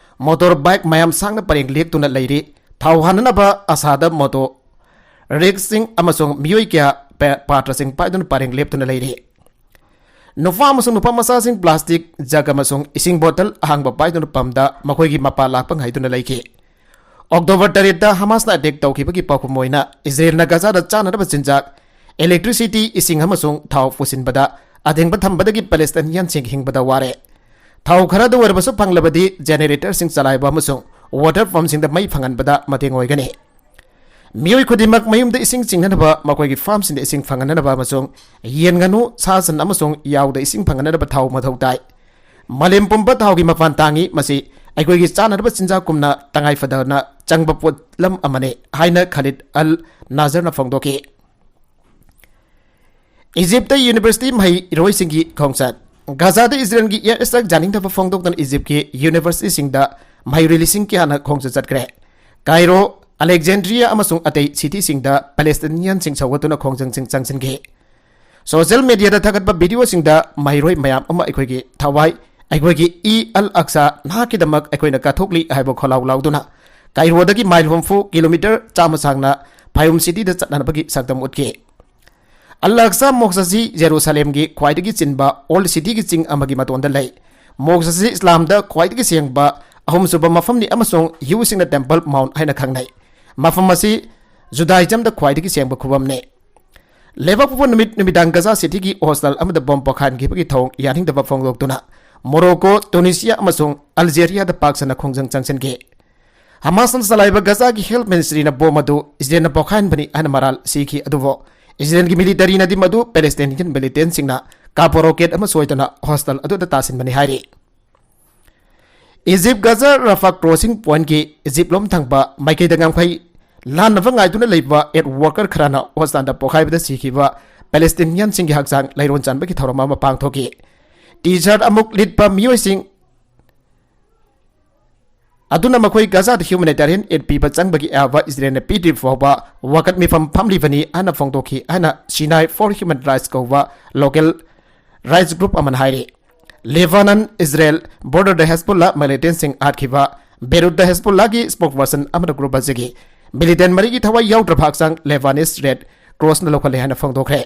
ꯃꯣꯇꯣꯔ ꯕꯥꯏꯛ ꯃꯌꯥꯝ ꯁꯥꯡꯅ ꯄꯔꯦꯡ ꯂꯦꯞꯇꯨꯅ ꯂꯩꯔꯤ꯫ ꯊꯥꯎ ꯍꯥꯟꯅꯅꯕ ꯑꯁꯥꯗ ꯃꯣꯇꯣ ꯔꯤꯛꯁꯁꯤꯡ ꯑꯃꯁꯨꯡ ꯃꯤꯑꯣꯏ ꯀꯌꯥ ꯄꯦ-, ꯄꯥꯇ꯭ꯔꯁꯤꯡ ꯄꯥꯏꯗꯨꯅ ꯄꯔꯦꯡ ꯂꯦꯞꯇꯨꯅ ꯂꯩꯔꯤ꯫ ꯅꯨꯄꯥ ꯑꯃꯁꯨꯡ ꯅꯨꯄꯥ ꯃꯆꯥꯁꯤꯡ ꯄ꯭ꯂꯥꯁꯇꯤꯛ ꯖꯒ ꯑꯃꯁꯨꯡ ꯏꯁꯤꯡ ꯕꯣꯇꯜ ꯑꯍꯥꯡꯕ ꯄꯥꯏꯗꯨꯅ ꯄꯝꯗ ꯃꯈꯣꯏꯒꯤ ꯃꯄꯥ ꯂꯥꯛꯄ ꯉꯥꯏꯗꯨꯅ ꯂꯩꯈꯤ꯫ ꯑꯣꯛꯇꯣꯕꯔ ꯇꯔꯦꯠꯇ ꯍꯃꯥꯁꯅ ꯑꯦꯇꯦꯛ ꯇꯧꯈꯤꯕꯒꯤ ꯄꯥꯎꯈꯨꯝ ꯑꯣꯏꯅ ꯏꯖꯔꯦꯜꯅ ꯒꯖꯥꯗ ꯆꯥꯅꯅꯕ ꯆꯤꯟꯖꯥꯛ, ꯏꯂꯦꯛꯇ꯭ꯔꯤꯁꯤꯇꯤ, ꯏꯁꯤꯡ ꯑꯃꯁꯨꯡ ꯊꯥꯎ ꯄꯨꯁꯤꯟꯕꯗ ꯑꯊꯤꯡꯕ ꯊꯝꯕꯗꯒꯤ ꯄꯦꯂꯦꯁꯇꯥꯏꯅꯤꯌꯟꯁꯤꯡ ꯍꯤꯡꯕꯗ ꯋꯥꯔꯦ꯫ ꯊꯥꯎ ꯈꯔꯗ ꯑꯣꯏꯔꯕꯁꯨ ꯐꯪꯂꯕꯗꯤ ꯖꯦꯅꯦꯔꯦꯇꯔꯁꯤꯡ ꯆꯂꯥꯏꯕ ꯑꯃꯁꯨꯡ ꯋꯥꯇꯔ ꯄꯝꯁꯤꯡꯗ ꯃꯩ ꯐꯪꯍꯟꯕꯗ ꯃꯇꯦꯡ ꯑꯣꯏꯒꯅꯤ꯫ ꯃꯤꯑꯣꯏ ꯈꯨꯗꯤꯡꯃꯛ ꯃꯌꯨꯝꯗ ꯏꯁꯤꯡ ꯆꯤꯡꯅꯅꯕ, ꯃꯈꯣꯏꯒꯤ ꯐꯥꯔꯝꯁꯤꯡꯗ ꯏꯁꯤꯡ ꯐꯪꯍꯟꯅꯕ ꯑꯃꯁꯨꯡ ꯌꯦꯟ ꯉꯥꯅꯨ, ꯁꯥ ꯁꯟ ꯑꯃꯁꯨꯡ ꯌꯥꯎꯗ ꯏꯁꯤꯡ ꯐꯪꯍꯟꯅꯕ ꯊꯥꯎ ꯃꯊꯧ ꯇꯥꯏ꯫ ꯃꯥꯂꯦꯝ ꯄꯨꯝꯕ ꯊꯥꯎꯒꯤ ꯃꯄꯥꯟ ꯇꯥꯡꯏ, ꯃꯁꯤ ꯑꯩꯈꯣꯏꯒꯤ ꯆꯥꯅꯅꯕ ꯆꯤꯟꯖꯥꯛꯀꯨꯝꯅ ꯇꯉꯥꯏ ꯐꯗꯅ ꯆꯪꯕ ꯄꯣꯠꯂꯝ ꯑꯃꯅꯤ ꯍꯥꯏꯅ ꯈꯥꯂꯤꯗ ꯑꯜ ꯅꯥꯖꯔꯅ ꯐꯣꯡꯗꯣꯛꯈꯤ꯫ ꯏꯖꯤꯞꯇ ꯌꯨꯅꯤꯚꯔꯁꯤꯇꯤ ꯃꯍꯩꯔꯣꯏꯁꯤꯡꯒꯤ ꯈꯣꯡꯆꯠ꯫ ꯒꯥꯖꯥꯗ ꯏꯖꯔꯦꯜꯒꯤ ꯑꯦꯌꯔ ꯁ꯭ꯇ꯭ꯔꯥꯏꯛ ꯌꯥꯅꯤꯡꯗꯕ ꯐꯣꯡꯗꯣꯛꯇꯨꯅ ꯏꯖꯤꯞꯀꯤ ꯌꯨꯅꯤꯚꯔꯁꯤꯇꯤꯁꯤꯡꯗ ꯃꯍꯩꯔꯣꯏ ꯂꯤꯁꯤꯡ ꯀꯌꯥꯅ ꯈꯣꯡꯆꯠ ꯆꯠꯈ꯭ꯔꯦ꯫ ꯀꯥꯏꯔꯣ, ꯑꯂꯦꯛꯖꯦꯟꯗ꯭ꯔꯤꯌꯥ ꯑꯃꯁꯨꯡ ꯑꯇꯩ ꯁꯤꯇꯤꯁꯤꯡꯗ ꯄꯦꯂꯦꯁꯇꯤꯅꯤꯌꯟꯁꯤꯡ ꯁꯧꯒꯠꯇꯨꯅ ꯈꯣꯡꯖꯪꯁꯤꯡ ꯆꯪꯁꯤꯟꯈꯤ꯫ ꯁꯣꯁꯤꯌꯦꯜ ꯃꯤꯗꯤꯌꯥꯗ ꯊꯥꯒꯠꯄ ꯚꯤꯗꯤꯑꯣꯁꯤꯡꯗ ꯃꯍꯩꯔꯣꯏ ꯃꯌꯥꯝ ꯑꯃ ꯑꯩꯈꯣꯏꯒꯤ ꯊꯋꯥꯏ, ꯑꯩꯈꯣꯏꯒꯤ ꯏ ꯑꯜ ꯑꯛꯁꯥ ꯅꯍꯥꯛꯀꯤꯗꯃꯛ ꯑꯩꯈꯣꯏꯅ ꯀꯠꯊꯣꯛꯂꯤ ꯍꯥꯏꯕ ꯈꯣꯜꯂꯥꯎ ꯂꯥꯎꯗꯨꯅ ꯀꯥꯏꯔꯣꯗꯒꯤ ꯃꯥꯏꯜ ꯍꯨꯝꯐꯨ, ꯀꯤꯂꯣꯃꯤꯇꯔ ꯆꯥꯝꯃ ꯁꯥꯡꯅ ꯐꯥꯌꯨꯝ ꯁꯤꯇꯤꯗ ꯆꯠꯅꯅꯕꯒꯤ ꯁꯛꯇꯝ ꯎꯠꯈꯤ꯫ ꯑꯜ ꯑꯛꯁꯥ ꯃꯣꯛꯁ ꯑꯁꯤ ꯖꯦꯔꯨꯁꯥꯂꯦꯝꯒꯤ ꯈ꯭ꯋꯥꯏꯗꯒꯤ ꯆꯤꯟꯕ ꯑꯣꯜ ꯁꯤꯇꯤꯒꯤ ꯆꯤꯡ ꯑꯃꯒꯤ ꯃꯇꯣꯟꯗ ꯂꯩ꯫ ꯃꯣꯛꯁ ꯑꯁꯤ ꯏꯁꯂꯥꯝꯗ ꯈ꯭ꯋꯥꯏꯗꯒꯤ ꯁꯦꯡꯕ ꯑꯍꯨꯝꯁꯨꯕ ꯃꯐꯝꯅꯤ ꯑꯃꯁꯨꯡ ꯌꯨꯁꯤꯡꯅ ꯇꯦꯝꯄꯜ ꯃꯥꯎꯟꯠ ꯍꯥꯏꯅ ꯈꯪꯅꯩ꯫ ꯃꯐꯝ ꯑꯁꯤ ꯖꯨꯗꯥꯏꯖꯝꯗ ꯈ꯭ꯋꯥꯏꯗꯒꯤ ꯁꯦꯡꯕ ꯈꯨꯕꯝꯅꯤ꯫ ꯂꯩꯕꯥꯛꯄꯣꯛꯄ ꯅꯨꯃꯤꯠ ꯅꯨꯃꯤꯗꯥꯡ ꯒꯖꯥ ꯁꯤꯇꯤꯒꯤ ꯍꯣꯁꯇꯦꯜ ꯑꯃꯗ ꯕꯣꯝ ꯄꯣꯈꯥꯏꯍꯟꯈꯤꯕꯒꯤ ꯊꯧꯑꯣꯡ ꯌꯥꯅꯤꯡꯗꯕ ꯐꯣꯡꯗꯣꯛꯇꯨꯅ ꯃꯣꯔꯣꯀꯣ, ꯇꯨꯅꯤꯁꯤꯌꯥ ꯑꯃꯁꯨꯡ ꯑꯜꯖꯦꯔꯤꯌꯥꯗ ꯄꯥꯛ ꯁꯟꯅ ꯈꯣꯡꯖꯪ ꯆꯪꯁꯤꯟꯈꯤ꯫ ꯍꯃꯥꯁꯅ ꯆꯂꯥꯏꯕ ꯒꯖꯥꯒꯤ ꯍꯦꯜꯊ ꯃꯤꯅꯤꯁꯇ꯭ꯔꯤꯅ ꯕꯣꯝ ꯑꯗꯨ ꯏꯖꯔꯦꯜꯅ ꯄꯣꯈꯥꯏꯍꯟꯕꯅꯤ ꯍꯥꯏꯅ ꯃꯔꯥꯜ ꯁꯤꯈꯤ, ꯑꯗꯨꯕꯨ ꯏꯖꯔꯦꯜꯒꯤ ꯃꯤꯂꯤꯇꯔꯤꯅꯗꯤ ꯃꯗꯨ ꯄꯦꯂꯦꯁꯇꯥꯏꯟꯒꯤ ꯃꯤꯂꯤꯇꯦꯟꯁꯤꯡꯅ ꯀꯥꯞꯄ ꯔꯣꯀꯦꯠ ꯑꯃ ꯁꯣꯏꯗꯅ ꯍꯣꯁꯇꯦꯜ ꯑꯗꯨꯗ ꯇꯥꯁꯤꯟꯕꯅꯤ ꯍꯥꯏꯔꯤ꯫ ꯏꯖꯤꯞ ꯒꯖꯥ ꯔꯐꯥ ꯀ꯭ꯔꯣꯁꯤꯡ ꯄꯣꯏꯟꯠꯀꯤ ꯏꯖꯤꯞ ꯂꯣꯝ ꯊꯪꯕ ꯃꯥꯏꯀꯩꯗ ꯉꯝꯈꯩ ꯂꯥꯟꯅꯕ ꯉꯥꯏꯗꯨꯅ ꯂꯩꯕ ꯑꯦꯗ ꯋꯥꯔꯀꯔ ꯈꯔꯅ ꯍꯣꯁꯇꯥꯟꯗ ꯄꯣꯈꯥꯏꯕꯗ ꯁꯤꯈꯤꯕ ꯄꯦꯂꯦꯁꯇꯤꯅꯤꯌꯟꯁꯤꯡꯒꯤ ꯍꯛꯆꯥꯡ ꯂꯩꯔꯣꯟ ꯆꯟꯕꯒꯤ ꯊꯧꯔꯝ ꯑꯃ ꯄꯥꯡꯊꯣꯛꯈꯤ꯫ ꯇꯤ ꯁꯥꯔꯠ ꯑꯃꯨꯛ ꯂꯤꯠꯄ ꯃꯤꯑꯣꯏꯁꯤꯡ ꯑꯗꯨꯅ ꯃꯈꯣꯏ ꯒꯖꯥꯗ ꯍ꯭ꯌꯨꯃꯦꯅꯤꯇꯦꯔꯤꯌꯟ ꯑꯦꯗ ꯄꯤꯕ ꯆꯪꯕꯒꯤ ꯑꯌꯥꯕ ꯏꯖꯔꯦꯜꯅ ꯄꯤꯗ꯭ꯔꯤ ꯐꯥꯎꯕ ꯋꯥꯀꯠ ꯃꯤꯐꯝ ꯐꯝꯂꯤꯕꯅꯤ ꯍꯥꯏꯅ ꯐꯣꯡꯗꯣꯛꯈꯤ ꯍꯥꯏꯅ ꯁꯤꯅꯥꯏ ꯐꯣꯔ ꯍ꯭ꯌꯨꯃꯦꯟ ꯔꯥꯏꯠꯁ ꯀꯧꯕ ꯂꯣꯀꯦꯜ ꯔꯥꯏꯠꯁ ꯒ꯭ꯔꯨꯞ ꯑꯃꯅ ꯍꯥꯏꯔꯤ꯫ ꯂꯦꯕꯥꯅꯟ ꯏꯖꯔꯦꯜ ꯕꯣꯔꯗꯔꯗ ꯍꯦꯁꯕꯨꯜꯂꯥ ꯃꯤꯂꯤꯇꯦꯟꯁꯤꯡ ꯍꯥꯠꯈꯤꯕ ꯕꯦꯔꯨꯠꯇ ꯍꯦꯁꯕꯨꯜꯂꯥꯒꯤ ꯁ꯭ꯄꯣꯛꯄꯔꯁꯟ ꯑꯃꯅ ꯒ꯭ꯔꯨꯞ ꯑꯁꯤꯒꯤ ꯃꯤꯂꯤꯇꯦꯟ ꯃꯔꯤꯒꯤ ꯊꯋꯥꯏ ꯌꯥꯎꯗ꯭ꯔꯕ ꯍꯛꯆꯥꯡ ꯂꯦꯕꯥꯅꯤꯁ ꯔꯦꯗ ꯀ꯭ꯔꯣꯁꯅ ꯂꯧꯈꯠꯂꯦ ꯍꯥꯏꯅ ꯐꯣꯡꯗꯣꯛꯈ꯭ꯔꯦ꯫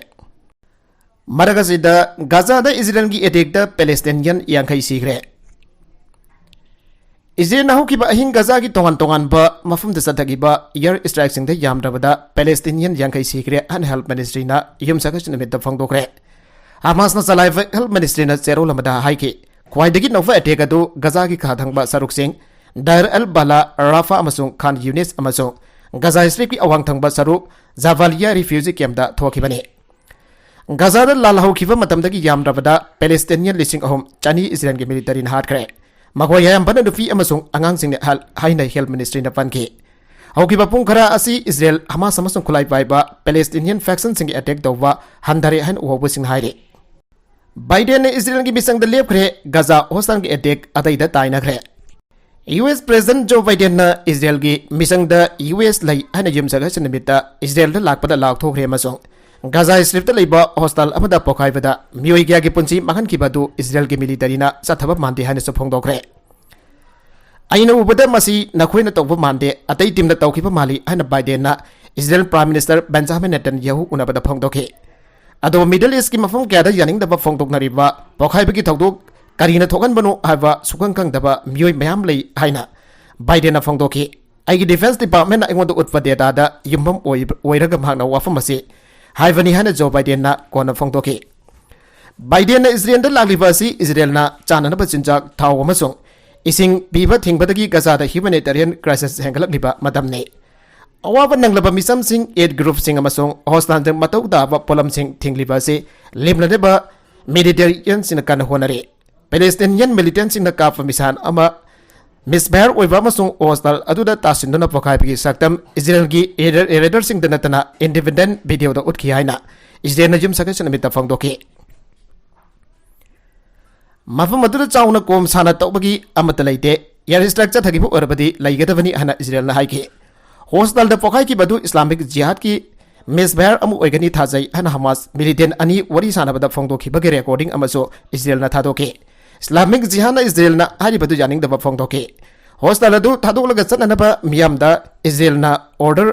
ꯃꯔꯛ ꯑꯁꯤꯗ ꯒꯥꯖꯥꯗ ꯏꯖꯔꯦꯜꯒꯤ ꯑꯦꯇꯦꯛꯇ ꯄꯦꯂꯦꯁꯇꯥꯏꯟꯌꯟ ꯌꯥꯡꯈꯩ ꯁꯤꯈ꯭ꯔꯦ꯫ ꯏꯖꯔꯦꯜꯅ ꯍꯧꯈꯤꯕ ꯑꯍꯤꯡ ꯒꯖꯥꯒꯤ ꯇꯣꯉꯥꯟ ꯇꯣꯉꯥꯟꯕ ꯃꯐꯝꯗ ꯆꯠꯊꯈꯤꯕ air strikeꯁꯤꯡꯗ ꯌꯥꯝꯗ꯭ꯔꯕꯗ Palestinian ꯌꯥꯡꯈꯩ ꯁꯤꯈ꯭ꯔꯦ ꯍꯥꯏꯅ health ministryꯅ ꯌꯨꯝꯁꯀꯩꯁ ꯅꯨꯃꯤꯠꯇ ꯐꯣꯡꯗꯣꯛꯈ꯭ꯔꯦ꯫ ꯍꯃꯥꯁꯅ ꯆꯂꯥꯏꯕ health ministryꯅ ꯆꯦꯔꯣꯜ ꯑꯃꯗ ꯍꯥꯏꯈꯤ, ꯈ꯭ꯋꯥꯏꯗꯒꯤ ꯅꯧꯕ attack ꯑꯗꯨ ꯒꯖꯥꯒꯤ ꯈꯥ ꯊꯪꯕ ꯁꯔꯨꯛꯁꯤꯡ ꯗꯥꯏꯔ ꯑꯜ ꯕꯂꯥ, ꯔꯥꯐꯥ ꯑꯃꯁꯨꯡ ꯈꯥꯟ ꯌꯨꯅꯤꯁ ꯑꯃꯁꯨꯡ ꯒꯖꯥ ꯁ꯭ꯇ꯭ꯔꯤꯞꯀꯤ ꯑꯋꯥꯡ ꯊꯪꯕ ꯁꯔꯨꯛ ꯖꯥꯕꯥꯂꯤꯌꯥ refugee campꯇ ꯊꯣꯛꯈꯤꯕꯅꯤ꯫ ꯒꯖꯥꯗ ꯂꯥꯜ ꯍꯧꯈꯤꯕ ꯃꯇꯝꯗꯒꯤ ꯌꯥꯝꯗ꯭ꯔꯕꯗ Palestinian ꯂꯤꯁꯤꯡ ꯑꯍꯨꯝ ꯆꯅꯤ ꯏꯖꯔꯦꯜꯒꯤ militaryꯅ ꯍꯥꯠꯈ꯭ꯔꯦ꯫ ꯃꯈꯣꯏ ꯑꯌꯥꯝꯕꯅ ꯅꯨꯄꯤ ꯑꯃꯁꯨꯡ ꯑꯉꯥꯡꯁꯤꯡꯅꯤ ꯍꯥꯏꯅ health ministryꯅ ꯄꯟꯈꯤ꯫ ꯍꯧꯈꯤꯕ ꯄꯨꯡ ꯈꯔ ꯑꯁꯤ ꯏꯖꯔꯦꯜ, ꯍꯃꯥꯁ ꯑꯃꯁꯨꯡ ꯈꯨꯠꯂꯥꯏ ꯄꯥꯏꯕ Palestinian factionꯁꯤꯡꯒꯤ attack ꯇꯧꯕ ꯍꯟꯊꯔꯦ ꯍꯥꯏꯅ ꯎꯍꯧꯕꯁꯤꯡꯅ ꯍꯥꯏꯔꯤ꯫ ꯕꯥꯏꯗꯦꯟꯅ ꯏꯖꯔꯦꯜꯒꯤ ꯃꯤꯁꯪꯗ ꯂꯦꯞꯈ꯭ꯔꯦ, ꯒꯖꯥ hospitalꯒꯤ attack ꯑꯇꯩꯗ ꯇꯥꯏꯅꯈ꯭ꯔꯦ꯫ ꯌꯨ ꯑꯦꯁ President Joe Bidenꯅ ꯏꯖꯔꯦꯜꯒꯤ ꯃꯤꯁꯪꯗ ꯌꯨ ꯑꯦꯁ ꯂꯩ ꯍꯥꯏꯅ ꯌꯨꯝꯁꯀꯩꯁ ꯅꯨꯃꯤꯠꯇ ꯏꯖꯔꯦꯜꯗ ꯂꯥꯛꯄꯗ ꯂꯥꯎꯊꯣꯛꯈ꯭ꯔꯦ ꯑꯃꯁꯨꯡ ꯒꯖꯥ ꯁ꯭ꯇ꯭ꯔꯤꯞꯇ ꯂꯩꯕ hospital ꯑꯃꯗ ꯄꯣꯈꯥꯏꯕꯗ ꯃꯤꯑꯣꯏ ꯀꯌꯥꯒꯤ ꯄꯨꯟꯁꯤ ꯃꯥꯡꯍꯟꯈꯤꯕ ꯑꯗꯨ ꯏꯖꯔꯦꯜꯒꯤ militaryꯅ ꯆꯠꯊꯕ ꯃꯥꯟꯗꯦ ꯍꯥꯏꯅꯁꯨ ꯐꯣꯡꯗꯣꯛꯈ꯭ꯔꯦ꯫ "ꯑꯩꯅ ꯎꯕꯗ ꯃꯁꯤ ꯅꯈꯣꯏꯅ ꯇꯧꯕ ꯃꯥꯟꯗꯦ, ꯑꯇꯩ teamꯅ ꯇꯧꯈꯤꯕ ꯃꯥꯜꯂꯤ" ꯍꯥꯏꯅ ꯕꯥꯏꯗꯦꯟꯅ Israel Prime Minister Benjamin Netanyahu ꯎꯅꯕꯗ ꯐꯣꯡꯗꯣꯛꯈꯤ꯫ ꯑꯗꯨꯕꯨ Middle Eastꯀꯤ ꯃꯐꯝ ꯀꯌꯥꯗ ꯌꯥꯅꯤꯡꯗꯕ ꯐꯣꯡꯗꯣꯛꯅꯔꯤꯕ ꯄꯣꯈꯥꯏꯕꯒꯤ ꯊꯧꯗꯣꯛ ꯀꯔꯤꯅ ꯊꯣꯛꯍꯟꯕꯅꯣ ꯍꯥꯏꯕ ꯁꯨꯈꯪ ꯈꯪꯗꯕ ꯃꯤꯑꯣꯏ ꯃꯌꯥꯝ ꯂꯩ ꯍꯥꯏꯅ ꯕꯥꯏꯗꯦꯟꯅ ꯐꯣꯡꯗꯣꯛꯈꯤ꯫ "ꯑꯩꯒꯤ Defence Departmentꯅ ꯑꯩꯉꯣꯟꯗ ꯎꯠꯄ dataꯗ ꯌꯨꯝꯐꯝ ꯑꯣꯏ-, ꯑꯣꯏꯔꯒ ꯃꯍꯥꯛꯅ ꯋꯥꯐꯝ ꯑꯁꯤ ꯍꯥꯏꯕꯅꯤ" ꯍꯥꯏꯅ ꯖꯣ ꯕꯥꯏꯗꯦꯟꯅ ꯀꯣꯟꯅ ꯐꯣꯡꯗꯣꯛꯈꯤ꯫ ꯕꯥꯏꯗꯦꯟꯅ ꯏꯖꯔꯦꯜꯗ ꯂꯥꯛꯂꯤꯕ ꯑꯁꯤ ꯏꯖꯔꯦꯜꯅ ꯆꯥꯅꯅꯕ ꯆꯤꯟꯖꯥꯛ, ꯊꯥꯎ ꯑꯃꯁꯨꯡ ꯏꯁꯤꯡ ꯄꯤꯕ ꯊꯤꯡꯕꯗꯒꯤ ꯒꯖꯥꯗ humanitarian crisis ꯍꯦꯟꯒꯠꯂꯛꯂꯤꯕ ꯃꯇꯝꯅꯤ꯫ ꯑꯋꯥꯕ ꯅꯪꯂꯕ ꯃꯤꯆꯝꯁꯤꯡ, aid groupꯁꯤꯡ ꯑꯃꯁꯨꯡ hospitalꯗ ꯃꯊꯧ ꯇꯥꯕ ꯄꯣꯠꯂꯝꯁꯤꯡ ꯊꯤꯡꯂꯤꯕ ꯑꯁꯤ ꯂꯦꯝꯅꯅꯕ Mediterraneanꯁꯤꯡꯅ ꯀꯟꯅ ꯍꯣꯠꯅꯔꯤ꯫ Palestinian militantꯁꯤꯡꯅ ꯀꯥꯞꯄ missile ꯑꯃ misfire ꯑꯣꯏꯕ ꯑꯃꯁꯨꯡ hospital ꯑꯗꯨꯗ ꯇꯥꯁꯤꯟꯗꯨꯅ ꯄꯣꯈꯥꯏꯕꯒꯤ ꯁꯛꯇꯝ ꯏꯖꯔꯦꯜꯒꯤ radar-, radarꯁꯤꯡꯗ ꯅꯠꯇꯅ independent videoꯗ ꯎꯠꯈꯤ ꯍꯥꯏꯅ ꯏꯖꯔꯦꯜꯅ ꯌꯨꯝꯁꯀꯩꯁ ꯅꯨꯃꯤꯠꯇ ꯐꯣꯡꯗꯣꯛꯈꯤ꯫ ꯃꯐꯝ ꯑꯗꯨꯗ ꯆꯥꯎꯅ ꯀꯣꯝ ꯁꯥꯟꯅ ꯇꯧꯕꯒꯤ ꯑꯃꯠꯇ ꯂꯩꯇꯦ꯫ Air strike ꯆꯠꯊꯈꯤꯕ ꯑꯣꯏꯔꯕꯗꯤ ꯂꯩꯒꯗꯕꯅꯤ ꯍꯥꯏꯅ ꯏꯖꯔꯦꯜꯅ ꯍꯥꯏꯈꯤ꯫ Hospitalꯗ ꯄꯣꯈꯥꯏꯈꯤꯕ ꯑꯗꯨ Islamic Jihadꯀꯤ misfire ꯑꯃ ꯑꯣꯏꯒꯅꯤ ꯊꯥꯖꯩ ꯍꯥꯏꯅ ꯍꯃꯥꯁ militant ꯑꯅꯤ ꯋꯥꯔꯤ ꯁꯥꯟꯅꯕꯗ ꯐꯣꯡꯗꯣꯛꯈꯤꯕꯒꯤ recording ꯑꯃꯁꯨ ꯏꯖꯔꯦꯜꯅ ꯊꯥꯗꯣꯛꯈꯤ꯫ Islamic Jihadꯅ ꯏꯖꯔꯦꯜꯅ ꯍꯥꯏꯔꯤꯕꯗꯨ ꯌꯥꯅꯤꯡꯗꯕ ꯐꯣꯡꯗꯣꯛꯈꯤ꯫ Hospital ꯑꯗꯨ ꯊꯥꯗꯣꯛꯂꯒ ꯆꯠꯅꯅꯕ ꯃꯤꯌꯥꯝꯗ ꯏꯖꯔꯦꯜꯅ order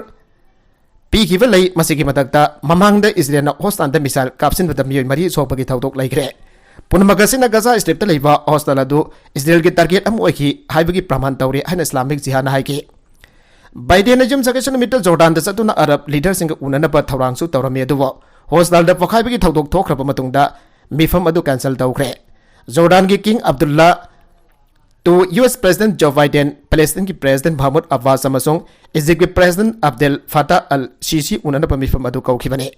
ꯄꯤꯈꯤꯕ ꯂꯩ꯫ ꯃꯁꯤꯒꯤ ꯃꯊꯛꯇ, ꯃꯃꯥꯡꯗ ꯏꯖꯔꯦꯜꯅ hospitalꯗ missile ꯀꯥꯞꯁꯤꯟꯕꯗ ꯃꯤꯑꯣꯏ ꯃꯔꯤ ꯁꯣꯛꯄꯒꯤ ꯊꯧꯗꯣꯛ ꯂꯩꯈ꯭ꯔꯦ꯫ ꯄꯨꯝꯅꯃꯛ ꯑꯁꯤꯅ ꯒꯖꯥ ꯁ꯭ꯇ꯭ꯔꯤꯞꯇ ꯂꯩꯕ ꯍꯣꯁꯇꯦꯜ ꯑꯗꯨ ꯏꯖꯔꯦꯜꯒꯤ ꯇꯥꯔꯒꯦꯠ ꯑꯃ ꯑꯣꯏꯈꯤ ꯍꯥꯏꯕꯒꯤ ꯄ꯭ꯔꯃꯥꯟ ꯇꯧꯔꯦ ꯍꯥꯏꯅ ꯏꯁꯂꯥꯃꯤꯛ ꯖꯤꯍꯥꯗꯅ ꯍꯥꯏꯈꯤ꯫ ꯕꯥꯏꯗꯦꯟꯅ ꯌꯨꯝꯁꯀꯩꯁ ꯅꯨꯃꯤꯠꯇ ꯖꯣꯔꯗꯥꯟꯗ ꯆꯠꯇꯨꯅ ꯑꯔꯕ ꯂꯤꯗꯔꯁꯤꯡꯒ ꯎꯅꯅꯕ ꯊꯧꯔꯥꯡꯁꯨ ꯇꯧꯔꯝꯃꯤ, ꯑꯗꯨꯕꯨ ꯍꯣꯁꯇꯦꯜꯗ ꯄꯣꯈꯥꯏꯕꯒꯤ ꯊꯧꯗꯣꯛ ꯊꯣꯛꯈ꯭ꯔꯕ ꯃꯇꯨꯡꯗ ꯃꯤꯐꯝ ꯑꯗꯨ ꯀꯦꯟꯁꯦꯜ ꯇꯧꯈ꯭ꯔꯦ꯫ ꯖꯣꯔꯗꯥꯟꯒꯤ king Abdullah two U S president Joe Biden, ꯄꯦꯂꯦꯁꯇꯤꯟꯒꯤ ꯄ꯭ꯔꯦꯁꯤꯗꯦꯟꯠ ꯃꯍꯃꯨꯗ ꯑꯕꯥꯁ ꯑꯃꯁꯨꯡ ꯏꯖꯤꯞꯀꯤ ꯄ꯭ꯔꯦꯁꯤꯗꯦꯟꯠ ꯑꯕꯗꯦꯜ ꯐꯇꯥꯍ ꯑꯜ ꯁꯤꯁꯤ ꯎꯅꯅꯕ ꯃꯤꯐꯝ ꯑꯗꯨ ꯀꯧꯈꯤꯕꯅꯤ꯫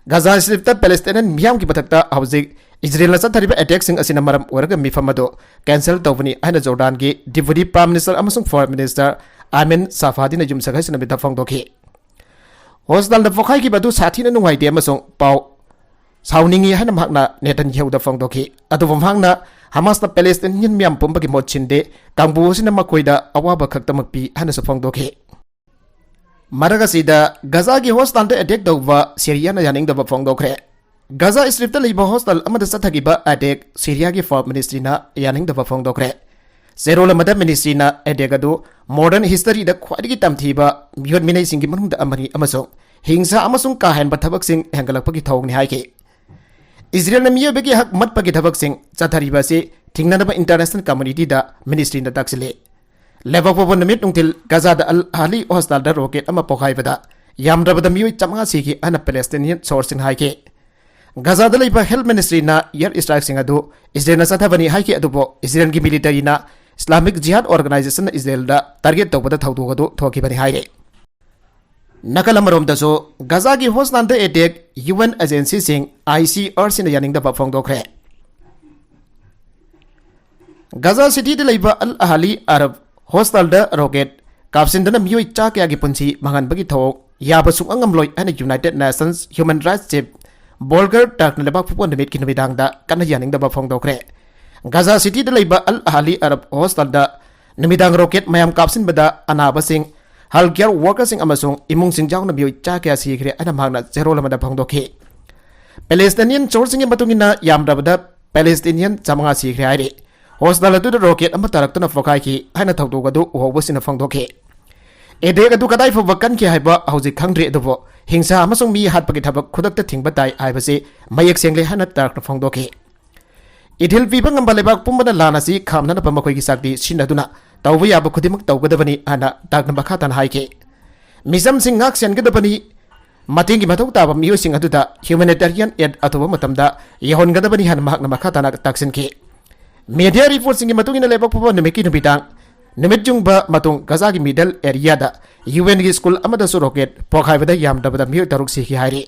ꯒꯖꯥ ꯁ꯭ꯇ꯭ꯔꯤꯞꯇ ꯄꯦꯂꯦꯁꯇꯤꯅꯤꯌꯟ ꯃꯤꯌꯥꯝꯒꯤ ꯃꯊꯛꯇ ꯍꯧꯖꯤꯛ ꯏꯖꯔꯦꯜꯅ ꯆꯠꯊꯔꯤꯕ ꯑꯦꯇꯦꯛꯁꯤꯡ ꯑꯁꯤꯅ ꯃꯔꯝ ꯑꯣꯏꯔꯒ ꯃꯤꯐꯝ ꯑꯗꯨ ꯀꯦꯟꯁꯦꯜ ꯇꯧꯕꯅꯤ ꯍꯥꯏꯅ ꯖꯣꯔꯗꯥꯟꯒꯤ ꯗꯤꯄꯨꯇꯤ ꯄ꯭ꯔꯥꯏꯝ ꯃꯤꯅꯤꯁꯇꯔ ꯑꯃꯁꯨꯡ ꯐꯣꯔꯦꯟ ꯃꯤꯅꯤꯁꯇꯔ ꯑꯥꯏꯃꯦꯟ ꯁꯥꯐꯥꯗꯤꯅ ꯌꯨꯝꯁꯀꯩꯁ ꯅꯨꯃꯤꯠꯇ ꯐꯣꯡꯗꯣꯛꯈꯤ꯫ ꯍꯣꯁꯇꯦꯜꯗ ꯄꯣꯈꯥꯏꯈꯤꯕ ꯑꯗꯨ ꯁꯥꯊꯤꯅ ꯅꯨꯡꯉꯥꯏꯇꯦ ꯑꯃꯁꯨꯡ ꯄꯥꯎ ꯁꯥꯎꯅꯤꯡꯏ ꯍꯥꯏꯅ ꯃꯍꯥꯛꯅ ꯅꯦꯇꯟꯌꯥꯍꯨꯗ ꯐꯣꯡꯗꯣꯛꯈꯤ꯫ ꯑꯗꯨꯕꯨ ꯃꯍꯥꯛꯅ ꯍꯃꯥꯁꯅ ꯄꯦꯂꯦꯁꯇꯤꯅꯤꯌꯟ ꯃꯤꯌꯥꯝ ꯄꯨꯝꯕꯒꯤ ꯃꯍꯨꯠ ꯁꯤꯟꯗꯦ, ꯀꯥꯡꯕꯨ ꯑꯁꯤꯅ ꯃꯈꯣꯏꯗ ꯑꯋꯥꯕ ꯈꯛꯇꯃꯛ ꯄꯤ ꯍꯥꯏꯅꯁꯨ ꯐꯣꯡꯗꯣꯛꯈꯤ꯫ ꯃꯔꯛ ꯑꯁꯤꯗ ꯒꯖꯥꯒꯤ ꯍꯣꯁꯇꯦꯜꯗ ꯑꯦꯇꯦꯛ ꯇꯧꯕ ꯁꯤꯔꯤꯌꯥꯅ ꯌꯥꯅꯤꯡꯗꯕ ꯐꯣꯡꯗꯣꯛꯈ꯭ꯔꯦ꯫ ꯒꯖꯥ ꯁ꯭ꯇ꯭ꯔꯤꯞꯇ ꯂꯩꯕ ꯍꯣꯁꯇꯦꯜ ꯑꯃꯗ ꯆꯠꯊꯈꯤꯕ ꯑꯦꯇꯦꯛ ꯁꯤꯔꯤꯌꯥꯒꯤ ꯐꯣꯔꯦꯟ ꯃꯤꯅꯤꯁꯇ꯭ꯔꯤꯅ ꯌꯥꯅꯤꯡꯗꯕ ꯐꯣꯡꯗꯣꯛꯈ꯭ꯔꯦ꯫ ꯆꯦꯔꯣꯜ ꯑꯃꯗ ꯃꯤꯅꯤꯁꯇ꯭ꯔꯤꯅ ꯑꯦꯇꯦꯛ ꯑꯗꯨ ꯃꯣꯗꯔꯟ ꯍꯤꯁꯇꯔꯤꯗ ꯈ꯭ꯋꯥꯏꯗꯒꯤ ꯇꯝꯊꯤꯕ ꯃꯤꯑꯣꯠ ꯃꯤꯅꯩꯁꯤꯡꯒꯤ ꯃꯅꯨꯡꯗ ꯑꯃꯅꯤ ꯑꯃꯁꯨꯡ ꯍꯤꯡꯁꯥ ꯑꯃꯁꯨꯡ ꯀꯥ ꯍꯦꯟꯕ ꯊꯕꯛꯁꯤꯡ ꯍꯦꯟꯒꯠꯂꯛꯄꯒꯤ ꯊꯧꯑꯣꯡꯅꯤ ꯍꯥꯏꯈꯤ꯫ ꯏꯖꯔꯦꯜꯅ ꯃꯤꯑꯣꯏꯕꯒꯤ ꯍꯛ ꯃꯠꯄꯒꯤ ꯊꯕꯛꯁꯤꯡ ꯆꯠꯊꯔꯤꯕ ꯑꯁꯤ ꯊꯤꯡꯅꯅꯕ ꯏꯟꯇꯔꯅꯦꯁꯅꯦꯜ ꯀꯝꯃꯨꯅꯤꯇꯤꯗ ꯃꯤꯅꯤꯁꯇ꯭ꯔꯤꯅ ꯇꯥꯛꯁꯤꯜꯂꯤ꯫ ꯂꯩꯕꯥꯛꯄꯣꯛꯄ ꯅꯨꯃꯤꯠ ꯅꯨꯡꯊꯤꯜ ꯒꯖꯥꯗ ꯑꯜ ꯑꯍꯂꯤ ꯍꯣꯁꯇꯦꯜꯗ ꯔꯣꯀꯦꯠ ꯑꯃ ꯄꯣꯈꯥꯏꯕꯗ ꯌꯥꯝꯗ꯭ꯔꯕꯗ ꯃꯤꯑꯣꯏ ꯆꯥꯃꯉꯥ ꯁꯤꯈꯤ ꯍꯥꯏꯅ ꯄꯦꯂꯦꯁꯇꯤꯅꯤꯌꯟ ꯁꯣꯔꯁꯁꯤꯡꯅ ꯍꯥꯏꯈꯤ꯫ ꯒꯖꯥꯗ ꯂꯩꯕ ꯍꯦꯜꯊ ꯃꯤꯅꯤꯁꯇ꯭ꯔꯤꯅ ꯑꯦꯌꯔ ꯁ꯭ꯇ꯭ꯔꯥꯏꯛꯁꯤꯡ ꯑꯗꯨ ꯏꯖꯔꯦꯜꯅ ꯆꯠꯊꯕꯅꯤ ꯍꯥꯏꯈꯤ, ꯑꯗꯨꯕꯨ ꯏꯖꯔꯦꯜꯒꯤ ꯃꯤꯂꯤꯇꯔꯤꯅ ꯏꯁꯂꯥꯃꯤꯛ ꯖꯤꯍꯥꯗ ꯑꯣꯔꯒꯅꯥꯏꯖꯦꯁꯟꯅ ꯏꯖꯔꯦꯜꯗ ꯇꯥꯔꯒꯦꯠ ꯇꯧꯕꯗ ꯊꯧꯗꯣꯛ ꯑꯗꯨ ꯊꯣꯛꯈꯤꯕꯅꯤ ꯍꯥꯏꯔꯤ꯫ ꯅꯥꯀꯜ ꯑꯃꯔꯣꯝꯗꯁꯨ ꯒꯖꯥꯒꯤ ꯍꯣꯁꯇꯦꯜꯗ ꯑꯦꯇꯦꯛ ꯌꯨ ꯑꯦꯟ ꯑꯦꯖꯦꯟꯁꯤꯁꯤꯡ ꯑꯥꯏ ꯁꯤ ꯑꯥꯔꯁꯤꯅ ꯌꯥꯅꯤꯡꯗꯕ ꯐꯣꯡꯗꯣꯛꯈ꯭ꯔꯦ꯫ ꯒꯖꯥ ꯁꯤꯇꯤꯗ ꯂꯩꯕ ꯑꯜ ꯑꯍꯂꯤ ꯑꯔꯕ ꯍꯣꯁꯇꯦꯜꯗ ꯔꯣꯀꯦꯠ ꯀꯥꯞꯁꯤꯟꯗꯨꯅ ꯃꯤꯑꯣꯏ ꯆꯥ ꯀꯌꯥꯒꯤ ꯄꯨꯟꯁꯤ ꯃꯥꯡꯍꯟꯕꯒꯤ ꯊꯧꯑꯣꯡ ꯌꯥꯕ ꯁꯨꯡꯉꯝ ꯉꯝꯂꯣꯏ ꯍꯥꯏꯅ united nations human rights chief Volker ꯇꯔꯛꯅ ꯂꯩꯕꯥꯛ ꯄꯣꯛꯄ ꯅꯨꯃꯤꯠꯀꯤ ꯅꯨꯃꯤꯗꯥꯡꯗ ꯀꯟꯅ ꯌꯥꯅꯤꯡꯗꯕ ꯐꯣꯡꯗꯣꯛꯈ꯭ꯔꯦ꯫ ꯒꯖꯥ ꯁꯤꯇꯤꯗ ꯂꯩꯕ ꯑꯜ ꯑꯍꯂꯤ ꯑꯔꯕ ꯍꯣꯁꯇꯦꯜꯗ ꯅꯨꯃꯤꯗꯥꯡ ꯔꯣꯀꯦꯠ ꯃꯌꯥꯝ ꯀꯥꯞꯁꯤꯟꯕꯗ ꯑꯅꯥꯕꯁꯤꯡ, ꯍꯦꯜꯊ ꯀꯦꯌꯔ ꯋꯥꯔꯀꯔꯁꯤꯡ ꯑꯃꯁꯨꯡ ꯏꯃꯨꯡꯁꯤꯡ ꯌꯥꯎꯅ ꯃꯤꯑꯣꯏ ꯆꯥ ꯀꯌꯥ ꯁꯤꯈ꯭ꯔꯦ ꯍꯥꯏꯅ ꯃꯍꯥꯛꯅ ꯆꯦꯔꯣꯜ ꯑꯃꯗ ꯐꯣꯡꯗꯣꯛꯈꯤ꯫ ꯄꯦꯂꯦꯁꯇꯤꯅꯤꯌꯟ ꯁꯣꯔꯁꯁꯤꯡꯒꯤ ꯃꯇꯨꯡ ꯏꯟꯅ, ꯌꯥꯝꯗ꯭ꯔꯕꯗ ꯄꯦꯂꯦꯁꯇꯤꯅꯤꯌꯟ ꯆꯥꯃꯉꯥ ꯁꯤꯈ꯭ꯔꯦ ꯍꯥꯏꯔꯤ꯫ ꯍꯣꯁꯇꯦꯜ ꯑꯗꯨꯗ ꯔꯣꯀꯦꯠ ꯑꯃ ꯇꯥꯔꯛꯇꯨꯅ ꯄꯣꯈꯥꯏꯈꯤ ꯍꯥꯏꯅ ꯊꯧꯗꯣꯛ ꯑꯗꯨ ꯎꯍꯧꯕꯁꯤꯡꯅ ꯐꯣꯡꯗꯣꯛꯈꯤ꯫ ꯑꯦꯇꯦꯛ ꯑꯗꯨ ꯀꯗꯥꯏ ꯐꯥꯎꯕ ꯀꯟꯈꯤ ꯍꯥꯏꯕ ꯍꯧꯖꯤꯛ ꯈꯪꯗ꯭ꯔꯤ, ꯑꯗꯨꯕꯨ ꯍꯤꯡꯁꯥ ꯑꯃꯁꯨꯡ ꯃꯤ ꯍꯥꯠꯄꯒꯤ ꯊꯕꯛ ꯈꯨꯗꯛꯇ ꯊꯤꯡꯕ ꯇꯥꯏ ꯍꯥꯏꯕꯁꯤ ꯃꯌꯦꯛ ꯁꯦꯡꯂꯦ ꯍꯥꯏꯅ ꯇꯔꯛꯅ ꯐꯣꯡꯗꯣꯛꯈꯤ꯫ ꯏꯊꯤꯜ ꯄꯤꯕ ꯉꯝꯕ ꯂꯩꯕꯥꯛ ꯄꯨꯝꯕꯅ ꯂꯥꯟ ꯑꯁꯤ ꯈꯥꯝꯅꯅꯕ ꯃꯈꯣꯏꯒꯤ ꯁꯛꯇꯤ ꯁꯤꯖꯤꯟꯅꯗꯨꯅ ꯇꯧꯕ ꯌꯥꯕ ꯈꯨꯗꯤꯡꯃꯛ ꯇꯧꯒꯗꯕꯅꯤ ꯍꯥꯏꯅ ꯇꯥꯛꯅ ꯃꯈꯥ ꯇꯥꯅ ꯍꯥꯏꯈꯤ꯫ ꯃꯤꯆꯝꯁꯤꯡ ꯉꯥꯛ ꯁꯦꯟꯒꯗꯕꯅꯤ, ꯃꯇꯦꯡꯒꯤ ꯃꯊꯧ ꯇꯥꯕ ꯃꯤꯑꯣꯏꯁꯤꯡ ꯑꯗꯨꯗ humanitarian aid ꯑꯊꯨꯕ ꯃꯇꯝꯗ ꯌꯧꯍꯟꯒꯗꯕꯅꯤ ꯍꯥꯏꯅ ꯃꯍꯥꯛꯅ ꯃꯈꯥ ꯇꯥꯅ ꯇꯥꯛꯁꯤꯟꯈꯤ꯫ Media reportꯁꯤꯡꯒꯤ ꯃꯇꯨꯡ ꯏꯟꯅ, ꯂꯩꯕꯥꯛ ꯄꯣꯛꯄ ꯅꯨꯃꯤꯠꯀꯤ ꯅꯨꯃꯤꯗꯥꯡ ꯅꯨꯃꯤꯠ ꯌꯨꯡꯕ ꯃꯇꯨꯡ ꯒꯖꯥꯒꯤ middle areaꯗ UNꯒꯤ school ꯑꯃꯗꯁꯨ rocket ꯄꯣꯈꯥꯏꯕꯗ ꯌꯥꯝꯗ꯭ꯔꯕꯗ ꯃꯤꯑꯣꯏ ꯇꯔꯨꯛ ꯁꯤꯈꯤ ꯍꯥꯏꯔꯤ꯫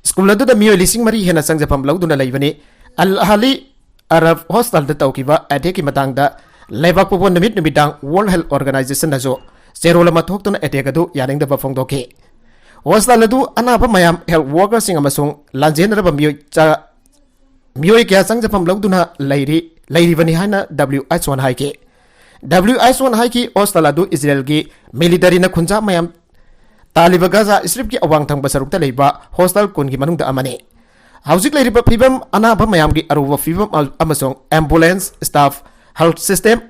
School ꯑꯗꯨꯗ ꯃꯤꯑꯣꯏ ꯂꯤꯁꯤꯡ ꯃꯔꯤ ꯍꯦꯟꯅ ꯆꯪꯖꯐꯝ ꯂꯧꯗꯨꯅ ꯂꯩꯕꯅꯤ꯫ ꯑꯜ ꯑꯍꯂꯤ ꯑꯔꯕ hostelꯗ ꯇꯧꯈꯤꯕ attackꯀꯤ ꯃꯇꯥꯡꯗ ꯂꯩꯕꯥꯛ ꯄꯣꯛꯄ ꯅꯨꯃꯤꯠ ꯅꯨꯃꯤꯗꯥꯡ World Health Organizationꯅꯁꯨ ꯆꯦꯔꯣꯜ ꯑꯃ ꯊꯣꯛꯇꯨꯅ attack ꯑꯗꯨ ꯌꯥꯅꯤꯡꯗꯕ ꯐꯣꯡꯗꯣꯛꯈꯤ꯫ Hostel ꯑꯗꯨ ꯑꯅꯥꯕ ꯃꯌꯥꯝ, health workerꯁꯤꯡ ꯑꯃꯁꯨꯡ ꯂꯥꯟꯖꯦꯟꯅꯔꯕ ꯃꯤꯑꯣꯏ ꯆꯥ-, ꯃꯤꯑꯣꯏ ꯀꯌꯥ ꯆꯪꯖꯐꯝ ꯂꯧꯗꯨꯅ ꯂꯩꯔꯤ, ꯂꯩꯔꯤꯕꯅꯤ ꯍꯥꯏꯅ WHOꯅ ꯍꯥꯏꯈꯤ꯫ WHOꯅ ꯍꯥꯏꯈꯤ, hostel ꯑꯗꯨ ꯏꯖꯔꯦꯜꯒꯤ militaryꯅ ꯈꯨꯟꯖꯥ ꯃꯌꯥꯝ ꯇꯥꯜꯂꯤꯕ ꯒꯥꯖꯥ ꯁ꯭ꯇ꯭ꯔꯤꯞꯀꯤ ꯑꯋꯥꯡ ꯊꯪꯕ ꯁꯔꯨꯛꯇ ꯂꯩꯕ hostel ꯀꯨꯟꯒꯤ ꯃꯅꯨꯡꯗ ꯑꯃꯅꯤ꯫ ꯍꯧꯖꯤꯛ ꯂꯩꯔꯤꯕ ꯐꯤꯕꯝ, ꯑꯅꯥꯕ ꯃꯌꯥꯝꯒꯤ ꯑꯔꯨꯕ ꯐꯤꯕꯝ ꯑꯃꯁꯨꯡ ambulance staff, health system,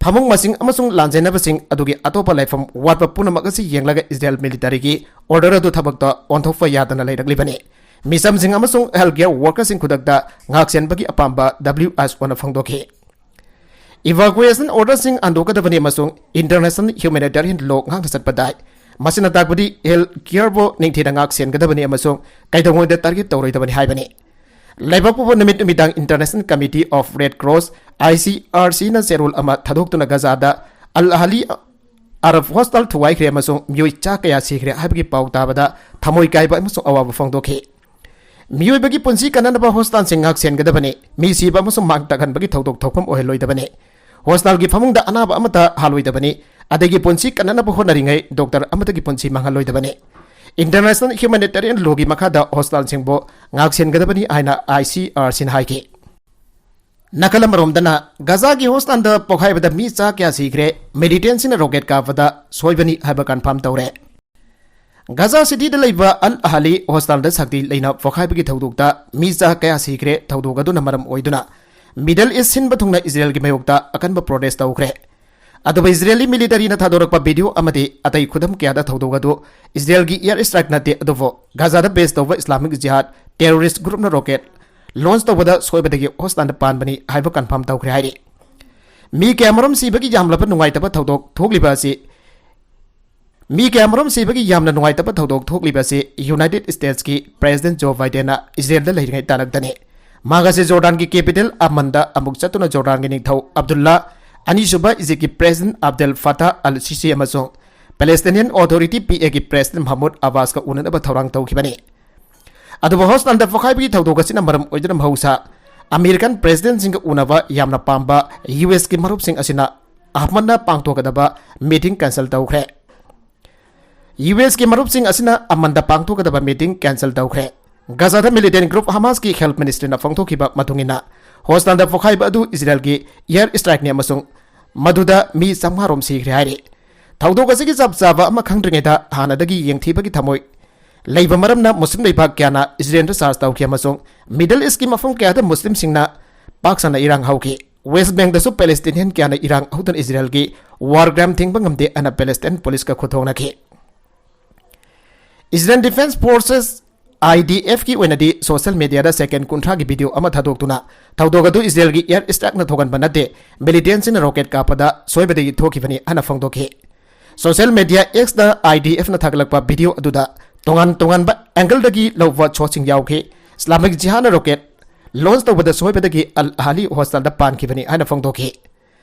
ꯐꯃꯨꯡ ꯃꯁꯤꯡ ꯑꯃꯁꯨꯡ ꯂꯥꯟꯖꯦꯟꯅꯕꯁꯤꯡ ꯑꯗꯨꯒꯤ ꯑꯇꯣꯞꯄ ꯂꯩꯐꯝ ꯋꯥꯠꯄ ꯄꯨꯝꯅꯃꯛ ꯑꯁꯤ ꯌꯦꯡꯂꯒ ꯏꯖꯔꯦꯜ militaryꯒꯤ order ꯑꯗꯨ ꯊꯕꯛꯇ ꯑꯣꯟꯊꯣꯛꯄ ꯌꯥꯗꯅ ꯂꯩꯔꯛꯂꯤꯕꯅꯤ꯫ ꯃꯤꯆꯝꯁꯤꯡ ꯑꯃꯁꯨꯡ healthcare workerꯁꯤꯡ ꯈꯨꯗꯛꯇ ꯉꯥꯛꯁꯦꯟꯕꯒꯤ ꯑꯄꯥꯝꯕ WHOꯅ ꯐꯣꯡꯗꯣꯛꯈꯤ꯫ Evacuation orderꯁꯤꯡ ꯍꯟꯗꯣꯛꯀꯗꯕꯅꯤ ꯑꯃꯁꯨꯡ international humanitarian law ꯉꯥꯛꯅ ꯆꯠꯄ ꯇꯥꯏ꯫ ꯃꯁꯤꯅ ꯇꯥꯛꯄꯗꯤ healthcareꯕꯨ ꯅꯤꯡꯊꯤꯅ ꯉꯥꯛ ꯁꯦꯟꯒꯗꯕꯅꯤ ꯑꯃꯁꯨꯡ ꯀꯩꯗꯧꯉꯩꯗ target ꯇꯧꯔꯣꯏꯗꯕꯅꯤ ꯍꯥꯏꯕꯅꯤ꯫ ꯂꯩꯕꯥꯛ ꯄꯣꯛꯄ ꯅꯨꯃꯤꯠ ꯅꯨꯃꯤꯗꯥꯡ International Committee of Red Cross, ICRCꯅ ꯆꯦꯔꯣꯜ ꯑꯃ ꯊꯥꯗꯣꯛꯇꯨꯅ ꯒꯖꯥꯗ ꯑꯜ ꯑꯍꯂꯤ ꯑꯔꯕ hostel ꯊꯨꯒꯥꯏꯈ꯭ꯔꯦ ꯑꯃꯁꯨꯡ ꯃꯤꯑꯣꯏ ꯆꯥ ꯀꯌꯥ ꯁꯤꯈ꯭ꯔꯦ ꯍꯥꯏꯕꯒꯤ ꯄꯥꯎ ꯇꯥꯕꯗ ꯊꯃꯣꯏ ꯀꯥꯏꯕ ꯑꯃꯁꯨꯡ ꯑꯋꯥꯕ ꯐꯣꯡꯗꯣꯛꯈꯤ꯫ ꯃꯤꯑꯣꯏꯕꯒꯤ ꯄꯨꯟꯁꯤ ꯀꯟꯅꯅꯕ hostelꯁꯤꯡ ꯉꯥꯛ ꯁꯦꯟꯒꯗꯕꯅꯤ꯫ ꯃꯤ ꯁꯤꯕ ꯑꯃꯁꯨꯡ ꯃꯥꯡ ꯇꯥꯛꯍꯟꯕꯒꯤ ꯊꯧꯗꯣꯛ ꯊꯣꯛꯐꯝ ꯑꯣꯏꯍꯜꯂꯣꯏꯗꯕꯅꯤ꯫ Hostelꯒꯤ ꯐꯃꯨꯡꯗ ꯑꯅꯥꯕ ꯑꯃꯠꯇ ꯍꯥꯜꯂꯣꯏꯗꯕꯅꯤ꯫ ꯑꯗꯒꯤ ꯄꯨꯟꯁꯤ ꯀꯟꯅꯅꯕ ꯍꯣꯠꯅꯔꯤꯉꯩ doctor ꯑꯃꯠꯇꯒꯤ ꯄꯨꯟꯁꯤ ꯃꯥꯡꯍꯜꯂꯣꯏꯗꯕꯅꯤ꯫ International humanitarian lawꯒꯤ ꯃꯈꯥꯗ hostelꯁꯤꯡꯕꯨ ꯉꯥꯛ ꯁꯦꯟꯒꯗꯕꯅꯤ ꯍꯥꯏꯅ ICRCꯅ ꯍꯥꯏꯈꯤ꯫ ꯅꯥꯀꯜ ꯑꯃꯔꯣꯝꯗꯅ, ꯒꯖꯥꯒꯤ hostelꯗ ꯄꯣꯈꯥꯏꯕꯗ ꯃꯤ ꯆꯥ ꯀꯌꯥ ꯁꯤꯈ꯭ꯔꯦ, militantꯁꯤꯡꯅ rocket ꯀꯥꯞꯄꯗ ꯁꯣꯏꯕꯅꯤ ꯍꯥꯏꯕ confirm ꯇꯧꯔꯦ꯫ ꯒꯖꯥ cityꯗ ꯂꯩꯕ ꯑꯜ ꯑꯍꯂꯤ hostelꯗ ꯁꯛꯇꯤ ꯂꯩꯅ ꯄꯣꯈꯥꯏꯕꯒꯤ ꯊꯧꯗꯣꯛꯇ ꯃꯤ ꯆꯥ ꯀꯌꯥ ꯁꯤꯈ꯭ꯔꯦ꯫ ꯊꯧꯗꯣꯛ ꯑꯗꯨꯅ ꯃꯔꯝ ꯑꯣꯏꯗꯨꯅ Middle East ꯁꯤꯟꯕ ꯊꯨꯡꯅ ꯏꯖꯔꯦꯜꯒꯤ ꯃꯥꯌꯣꯛꯇ ꯑꯀꯟꯕ protest ꯇꯧꯈ꯭ꯔꯦ꯫ ꯑꯗꯨꯕꯨ ꯏꯖꯔꯦꯜꯒꯤ militaryꯅ ꯊꯥꯗꯣꯔꯛꯄ video ꯑꯃꯗꯤ ꯑꯇꯩ ꯈꯨꯗꯝ ꯀꯌꯥꯗ ꯊꯧꯗꯣꯛ ꯑꯗꯨ ꯏꯖꯔꯦꯜꯒꯤ air strike ꯅꯠꯇꯦ, ꯑꯗꯨꯕꯨ ꯒꯖꯥꯗ base ꯇꯧꯕ Islamic Jihad terrorist groupꯅ rocket launch ꯇꯧꯕꯗ ꯁꯣꯏꯕꯗꯒꯤ ꯍꯣꯁꯇꯥꯟꯗ ꯄꯥꯟꯕꯅꯤ ꯍꯥꯏꯕ ꯀꯟꯐꯥꯔꯝ ꯇꯧꯈ꯭ꯔꯦ ꯍꯥꯏꯔꯤ꯫ ꯃꯤ ꯀꯌꯥꯃꯔꯨꯝ ꯁꯤꯕꯒꯤ ꯌꯥꯝꯂꯕ ꯅꯨꯡꯉꯥꯏꯇꯕ ꯊꯧꯗꯣꯛ ꯊꯣꯛꯂꯤꯕ ꯑꯁꯤ ꯃꯤ ꯀꯌꯥꯃꯔꯨꯝ ꯁꯤꯕꯒꯤ ꯌꯥꯝꯅ ꯅꯨꯡꯉꯥꯏꯇꯕ ꯊꯧꯗꯣꯛ ꯊꯣꯛꯂꯤꯕ ꯑꯁꯤ ꯌꯨꯅꯥꯏꯇꯦꯗ ꯁ꯭ꯇꯦꯠꯁꯀꯤ ꯄ꯭ꯔꯦꯁꯤꯗꯦꯟꯠ ꯖꯣ ꯕꯥꯏꯗꯦꯟꯅ ꯏꯖꯔꯦꯜꯗ ꯂꯩꯔꯤꯉꯩ ꯇꯥꯔꯛꯇꯅꯤ꯫ ꯃꯍꯥꯛ ꯑꯁꯤ ꯖꯣꯔꯗꯥꯟꯒꯤ ꯀꯦꯄꯤꯇꯦꯜ ꯑꯃꯟꯗ ꯑꯃꯨꯛ ꯆꯠꯇꯨꯅ ꯖꯣꯔꯗꯥꯟꯒꯤ ꯅꯤꯡꯊꯧ ꯑꯕꯗꯨꯜꯂꯥ ꯑꯅꯤꯁꯨꯕ, ꯏꯖꯤꯞꯀꯤ ꯄ꯭ꯔꯦꯁꯤꯗꯦꯟꯠ ꯑꯕꯗꯦꯜ ꯐꯇꯥꯍ ꯑꯜ ꯁꯤꯁꯤ ꯑꯃꯁꯨꯡ ꯄꯦꯂꯦꯁꯇꯤꯅꯤꯌꯟ ꯑꯣꯊꯣꯔꯤꯇꯤ, ꯄꯤ ꯑꯦꯒꯤ ꯄ꯭ꯔꯦꯁꯤꯗꯦꯟꯠ ꯃꯍꯃꯨꯗ ꯑꯕꯥꯁꯀ ꯎꯅꯅꯕ ꯊꯧꯔꯥꯡ ꯇꯧꯈꯤꯕꯅꯤ꯫ ꯑꯗꯨꯕꯨ ꯍꯣꯁꯇꯥꯟꯗ ꯄꯣꯈꯥꯏꯕꯒꯤ ꯊꯧꯗꯣꯛ ꯑꯁꯤꯅ ꯃꯔꯝ ꯑꯣꯏꯗꯨꯅ ꯃꯍꯧꯁꯥ ꯑꯃꯦꯔꯤꯀꯥꯟ ꯄ꯭ꯔꯦꯁꯤꯗꯦꯟꯠꯁꯤꯡꯒ ꯎꯅꯕ ꯌꯥꯝꯅ ꯄꯥꯝꯕ ꯌꯨ ꯑꯦꯁꯀꯤ ꯃꯔꯨꯞꯁꯤꯡ ꯑꯁꯤꯅ ꯑꯍꯃꯟꯗ ꯄꯥꯡꯊꯣꯛꯀꯗꯕ ꯃꯤꯇꯤꯡ ꯀꯦꯟꯁꯦꯜ ꯇꯧꯈ꯭ꯔꯦ꯫ ꯌꯨ ꯑꯦꯁꯀꯤ ꯃꯔꯨꯞꯁꯤꯡ ꯑꯁꯤꯅ ꯑꯃꯟꯗ ꯄꯥꯡꯊꯣꯛꯀꯗꯕ ꯃꯤꯇꯤꯡ ꯀꯦꯟꯁꯦꯜ ꯇꯧꯈ꯭ꯔꯦ꯫ ꯒꯖꯥꯗ ꯃꯤꯂꯤꯇꯦꯟꯠ ꯒ꯭ꯔꯨꯞ ꯍꯃꯥꯁꯀꯤ ꯍꯦꯜꯊ ꯃꯤꯅꯤꯁꯇ꯭ꯔꯤꯅ ꯐꯣꯡꯗꯣꯛꯈꯤꯕ ꯃꯇꯨꯡ ꯏꯟꯅ, ꯍꯣꯁꯇꯥꯟꯗ ꯄꯣꯈꯥꯏꯕ ꯑꯗꯨ ꯏꯖꯔꯦꯜꯒꯤ ꯑꯦꯌꯔ ꯁ꯭ꯇ꯭ꯔꯥꯏꯛꯅꯤ ꯑꯃꯁꯨꯡ ꯃꯗꯨꯗ ꯃꯤ ꯆꯥꯝꯃꯉꯥ ꯔꯣꯝ ꯁꯤꯈ꯭ꯔꯦ ꯍꯥꯏꯔꯤ꯫ ꯊꯧꯗꯣꯛ ꯑꯁꯤꯒꯤ ꯆꯞ ꯆꯥꯕ ꯑꯃ ꯈꯪꯗ꯭ꯔꯤꯉꯩꯗ ꯍꯥꯟꯅꯗꯒꯤ ꯌꯦꯡꯊꯤꯕꯒꯤ ꯊꯃꯣꯏ ꯂꯩꯕ ꯃꯔꯝꯅ ꯃꯨꯁꯂꯤꯝ ꯂꯩꯕꯥꯛ ꯀꯌꯥꯅ ꯏꯖꯔꯦꯜꯗ ꯆꯥꯔꯖ ꯇꯧꯈꯤ ꯑꯃꯁꯨꯡ ꯃꯤꯗꯜ ꯏꯁ꯭ꯠꯀꯤ ꯃꯐꯝ ꯀꯌꯥꯗ ꯃꯨꯁꯂꯤꯝꯁꯤꯡꯅ ꯄꯥꯛ ꯁꯟꯅ ꯏꯔꯥꯡ ꯍꯧꯈꯤ꯫ ꯋꯦꯁ꯭ꯠ ꯕꯦꯡꯛꯇꯁꯨ ꯄꯦꯂꯦꯁꯇꯤꯅꯤꯌꯟ ꯀꯌꯥꯅ ꯏꯔꯥꯡ ꯍꯧꯗꯨꯅ ꯏꯖꯔꯦꯜꯒꯤ ꯋꯥꯔ ꯀ꯭ꯔꯥꯏꯝ ꯊꯤꯡꯕ ꯉꯝꯗꯦ ꯍꯥꯏꯅ ꯄꯦꯂꯦꯁꯇꯥꯏꯟ ꯄꯨꯂꯤꯁꯀ ꯈꯨꯠꯊꯣꯛꯅꯈꯤ꯫ Israel defence forces, I D ꯑꯦꯐꯀꯤ ꯑꯣꯏꯅꯗꯤ ꯁꯣꯁꯤꯌꯦꯜ ꯃꯤꯗꯤꯌꯥꯗ ꯁꯦꯀꯦꯟ ꯀꯨꯟꯊ꯭ꯔꯥꯒꯤ ꯚꯤꯗꯤꯑꯣ ꯑꯃ ꯊꯥꯗꯣꯛꯇꯨꯅ ꯊꯧꯗꯣꯛ ꯑꯗꯨ ꯏꯖꯔꯦꯜꯒꯤ ꯑꯦꯌꯔ ꯁ꯭ꯇ꯭ꯔꯥꯏꯛꯅ ꯊꯣꯛꯍꯟꯕ ꯅꯠꯇꯦ, ꯃꯤꯂꯤꯇꯦꯟꯠꯁꯤꯡꯅ ꯔꯣꯀꯦꯠ ꯀꯥꯞꯄꯗ ꯁꯣꯏꯕꯗꯒꯤ ꯊꯣꯛꯈꯤꯕꯅꯤ ꯍꯥꯏꯅ ꯐꯣꯡꯗꯣꯛꯈꯤ꯫ ꯁꯣꯁꯤꯌꯦꯜ ꯃꯤꯗꯤꯌꯥ ꯑꯦꯛꯁꯇ ꯑꯥꯏ ꯗꯤ ꯑꯦꯐꯅ ꯊꯥꯒꯠꯂꯛꯄ ꯚꯤꯗꯤꯑꯣ ꯑꯗꯨꯗ ꯇꯣꯉꯥꯟ ꯇꯣꯉꯥꯟꯕ ꯑꯦꯡꯒꯜꯗꯒꯤ ꯂꯧꯕ ꯁꯣꯠꯁꯤꯡ ꯌꯥꯎꯈꯤ꯫ ꯏꯁꯂꯥꯃꯤꯛ ꯖꯤꯍꯥꯗꯅ ꯔꯣꯀꯦꯠ ꯂꯣꯟꯆ ꯇꯧꯕꯗ ꯁꯣꯏꯕꯗꯒꯤ ꯑꯜ ꯑꯍꯂꯤ ꯍꯣꯁꯇꯥꯟꯗ ꯄꯥꯟꯈꯤꯕꯅꯤ ꯍꯥꯏꯅ ꯐꯣꯡꯗꯣꯛꯈꯤ꯫